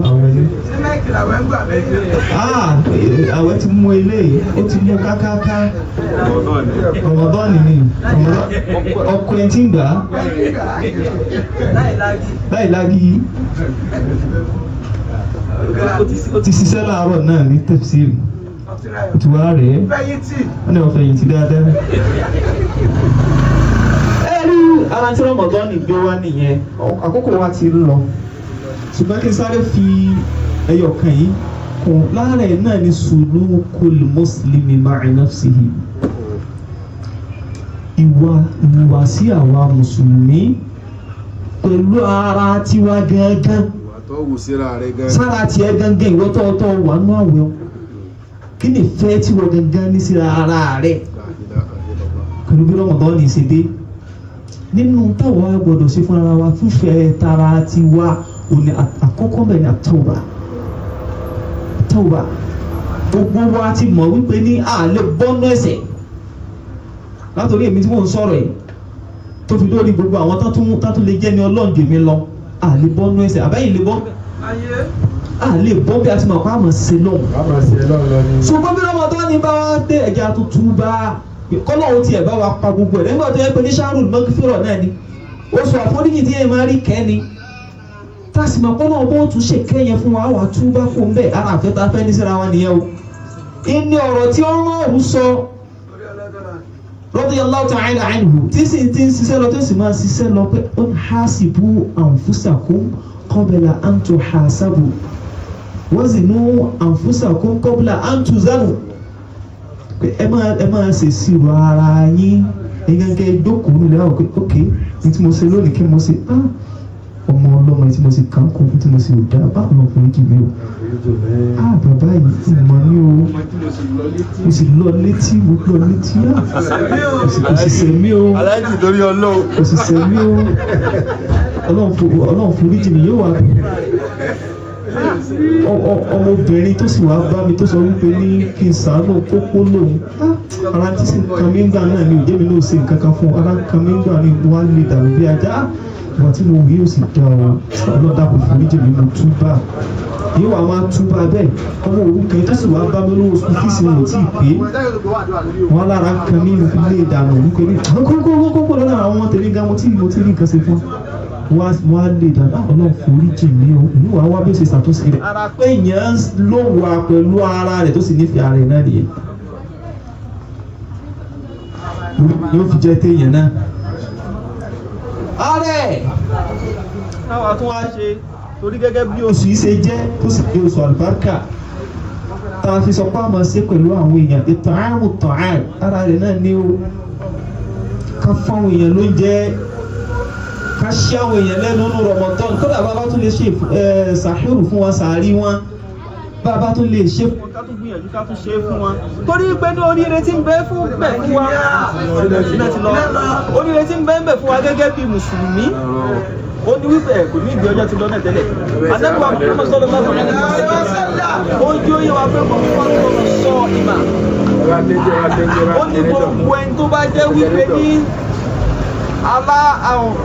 àwẹ̀ ni. Àwẹ̀ ti mú eléyìí, ó ti mú kákáká. Ramadan ni ọkọ ẹ̀ tí ń gbà láì lági. Ó ti ṣiṣẹ́ láàárọ̀ náà ní tẹ̀síìrì, ó ti wá rẹ̀ ẹ́, wọ́n ní wọ́n fẹ̀yìntì dáadáa. Ẹ rí ara tí Ramadan gbé wá nìyẹn, àkókò wa ti ń lọ, ṣùgbọ́n kí n sáré fi ẹyọ kan yìí kún lára ẹ̀ náà ní sulukul muslimi ma'a nafsihi. Ìwà ìhùwàsí àwa mùsùlùmí pẹ̀lú ara tiwa gangan, Ìwà tó wù síra rẹ̀ gan. sára tiẹ̀ gangan, ìwọ tó tó wà nú àwẹ̀ o, kí ni ìfẹ́ tí wọ́n gangan ní síra ara rẹ̀ La ilaha illallah. pẹ̀lú bí Ramadan ní ṣe dé? Nínú táwa gbọ́dọ̀ ṣe fúnra wa fífẹ́ tara tiwa òní, àkọ́kọ́ bẹ́ẹ̀ ni àtọ́wà. Àtọ́wà, gbogbo wa ti mọ̀ wípé ní àlẹ́ bọ́nú ẹ̀sẹ̀, látòrí èmi tí mò ń sọ̀rọ̀ yìí tó fi lórí gbogbo àwọn tó tún lè jẹ́ ní Ọlọ́run jù mí lọ, àlẹ́ bọ́nú ẹ̀sẹ̀ àbẹ́yìn lè bọ́, àlẹ́ bọ́ bí a ti mọ̀ pé àmọ̀ ṣe lọ́hùn. Bàbá ṣe lọ́run lọ ni. Ṣùgbọ́n bí Ramadan ní bá wá dé, ẹ̀jẹ̀ àtútù bá kọ́lọ́hún tiẹ̀ bá wa pa gbogbo ẹ̀ nígbà tó yẹ pé ní sárùn mọ́kífìrọ̀ náà ni oṣù àforíjì tí ẹ máa rí kẹ́ni, tásìmọ̀ kọ́lọ́hún bó tún ṣe kẹ́yẹn fún wa, wà túbá kó ń bẹ̀. Ara àfẹ́ ta fẹ́ ní síra wa nìyẹn o. Ìní ọ̀rọ̀ tí ó rán òun sọ radiyallahu ta'ala anhu, tí sì ti ń ṣiṣẹ́ lọ, tó sì máa ṣiṣẹ́ lọ pé ó ń hasibu anfusakum qabla an tuhasabu wazinu anfusakum qabla an tuzanu, pé ẹ máa ṣèṣirò ara yín. Ẹ̀yin gẹ́gẹ́ jókòó nílẹ̀ àwọn pé ok, ní tí mo ṣe lónìí, kí mo ṣe? Ah, ọmọ ọlọ́mọ, ní tí mo ṣe kàn kó, ní tí mo ṣe ò dáa, báwo lọ fún jì mí o? Ah, bàbá yìí ìmọ̀ ní o, mo sì lọ létí, mo lọ létí. Ah, kò sì sẹ̀mí o. Aláàjì torí Ọlọ́run. Kò sì sẹ̀mí o. Ọlọ́run foríjì mi. Yóò wá ọmọbìnrin tó sì wá bá mi tó sọ wípé ní kí n sàánú kókó lòun. Ah, ara tí sì kan mí ń gbà náà ni òjé mi náà ṣe nǹkan kan fún un. Ara kan mí ń gbà ní wá lè dàrú bí ajá. Ah, ìwà tí mo wí yóò sì dá o. Ọlọ́dà kò foríjì mi, mo túbà. Yóò wá máa túbà bẹ́ẹ̀. Ọmọ òrukàn tó sì wá bá mi lówó sukùl fíìsì wọn ò tí ì pé wọn, lára kan mí, mo fi lé dànù wípé ní kókókókókó lọ́nà àwọn ọmọ tèmi gan, mo ti rí nǹkan ṣe fún wọn, wọn á lè dànù. Ọlọ́run forí jì mí o. Ìlú wa wá bí ó ṣe ṣàtúnṣe rẹ̀. Ara pé èèyàn ló wà pẹ̀lú ara rẹ̀ tó sì nífẹ̀ẹ́ ara rẹ̀ náà nìyẹn yóò fi jẹ́ téèyàn náà. Ààrẹ táwa tún wá ṣe torí gẹ́gẹ́ bí oṣù yìí ṣe jẹ́ tó sì jẹ́ oṣù àlùbáríkà tá a fi sọ pé àmọ́ ṣe pẹ̀lú àwọn èèyàn ètò àrùn tàn án, ara rẹ̀ náà ní o, ká fáwọn èèyàn ló ń jẹ́, ká ṣí àwọn èèyàn lẹ́nu nínú Ramadan. Kódà bàbá tún lè ṣe sàhírù fún wọn, sàárì wọn, bàbá tún lè ṣe fún wọn, ká tún gbìyànjú ká tún ṣe é fún wọn, torí pé ní oríire tí ń bẹ fún bẹ fún wa iná ti lọ, oríire tí ń bẹ ń bẹ fún wa gẹ́gẹ́ bí mùsùlùmí, ó ní wípé ẹ kò ní ìgbé ọjọ́ ti lọ náà tẹ́lẹ̀. Ànábì wa Muhammad sallallahu alaihi wasallam, ó jí ó yẹ wa pé kò fọ́n tó lọ sọ ìmà, ó ní gbogbo ẹni tó bá jẹ́ wípé ní alá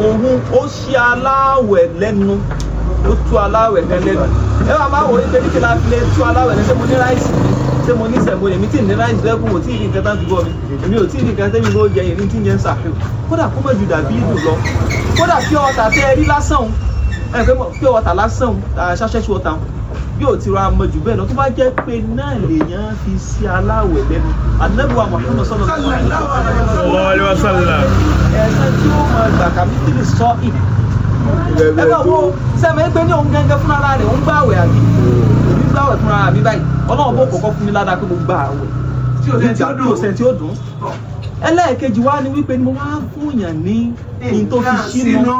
òun ó ṣe aláwẹ̀ lẹ́nu, ó tú aláwẹ̀ kan lẹ́nu. Ẹ wàá máa wò ó pé ní kí la fi lè tú aláwẹ̀ lẹ́nu? Ṣé mo ní ráìsì ni? Ṣé mo ní sẹ̀mó? Èmi tí ì ní ráìsì lẹ́kùn, ò tí ì rí nǹkan tán fi bọ́ mi, èmi ò tí ì rí nǹkan tẹ́mi kó jẹ ìrìn tí ń jẹ ń sàfihàn. Kódà kó mọ̀ ju dàbí ìlú lọ, kódà pure water tẹ́ ẹ rí lásán o, ẹ pé pure water lásán o, ṣáṣẹ́ṣu water o, bí ò ti ra mọ jù bẹ́ẹ̀ lọ, tó bá jẹ́ pé náà lèèyàn fi sí aláwẹ̀ lẹ́nu, Ànábì wa Muhammad sallallahu alaihi wasallam, ẹ̀sán tí ó máa gbà kàmí tí lè sọ ì. Ẹ bá wo sẹ́mi pé ní òun gángan fúnra rẹ̀ òun gbàwẹ̀, àbí èmi gbàwẹ̀ fúnra mi báyìí, Ọlọ́run bó kọ́kọ́ fún mi ládàá pé mo gbà àwẹ̀ Tí o sẹ́ni tí ó dùn. tí ò sẹ́ni tí ó dùn. Ẹlẹ́ẹ̀kejì wá ni wípé ni mo wá fún yàn ní ní tó fi sínú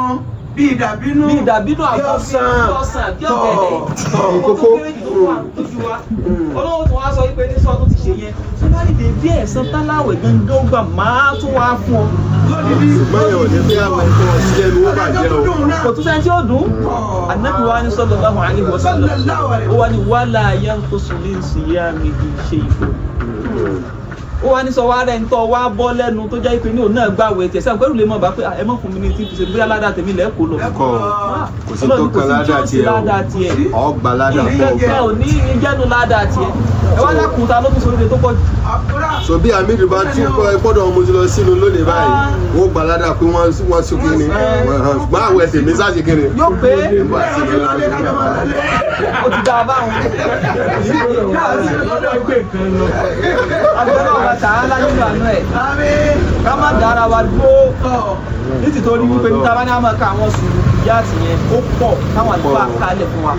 bí ìdàbínú, bí ìdàbínú, bí àbọ̀ ọsàn, bí ọsàn, bí ọ̀gẹ̀dẹ̀, tọ̀, kókó. lójú wa. Ọlọ́run tó wá sọ wípé ní sọ́ọ́ tó ti ṣe yẹn tó bá dìde bí ẹ̀san táláwẹ̀ gangan ó gbà máa tún wá fún ọ. Lódìdí. Ṣùgbọ́n yẹn ò ní fẹ́ àwọn ẹ̀kọ́ sí ẹnu ó bàjẹ́ o. Kò tún sẹ́ni tí ó dùn. Ànábì wa ní sallallahu alaihi wasallam, ó wá ní wala yanqusu min siyamihi shay'un. Ó wá ní sọ wá rẹ̀ ń tọ́ wá bọ́ lẹ́nu tó jẹ́ pé ní òun náà gbàwé tiẹ̀ sẹ́wọ̀n pẹ̀lú lè mọ̀ bá pé ẹ mọ̀ fún mi ní tí fi ṣe bóyá ládàá tèmi lẹ́ẹ̀kọ́ lọ. Kọ kò sí tó kan ládàá tiẹ̀ ládàá tiẹ̀ o, ọgbà ládàá pọ̀ nǹkan ò ní ìjẹ́nu ládàá tiẹ̀. Ẹ wá lákùn ta ló tún sóríire tó pọ̀ jù. So bí Hamidu bá tún kọ́ ẹ gbọ́dọ̀ mo ti lọ sínú lónìí báyìí, wọ́n gbà ládàá pé wọ́n sún kí ni, ṣùgbọ́n àwọn ẹsẹ̀ mi sáà ṣe kí ni. Yóò pé ó ti dáa báwọn. Àgbẹ̀ náà bá tà á lájú àánú ẹ̀ ká má dára wa dúró, nítorí wípé níta bá ní àmọ́ ká àwọn sùúrù ìyá àtìyẹn ó pọ̀ táwọn àlùfáà kálẹ̀ fún wa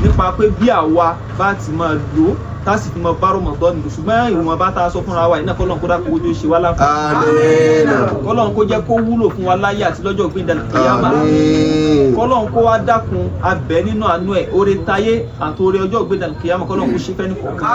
nípa pé bí àwa bá ti máa lò ó. Tá a sì fi mọ bá Ramadan nù, ṣùgbọ́n ìwọ̀nba tá a sọ fúnra wa yìí náà, kọ́lọ́n kó dákun ojú ṣe wá láǹfààní. Àmín. Kọ́lọ́n kó jẹ́ kó wúlò fún wa láyé àti lọ́jọ́ gbẹ̀ndẹ̀ kíyámà. Àmín. Kọ́lọ́n kó wá dákun abẹ́ nínú àánú ẹ̀, oore táyé àti oore ọjọ́ gbẹ̀ndẹ̀ kíyámà, kọ́lọ́n kó ṣe fẹ́ ní kọ̀ọ̀kan.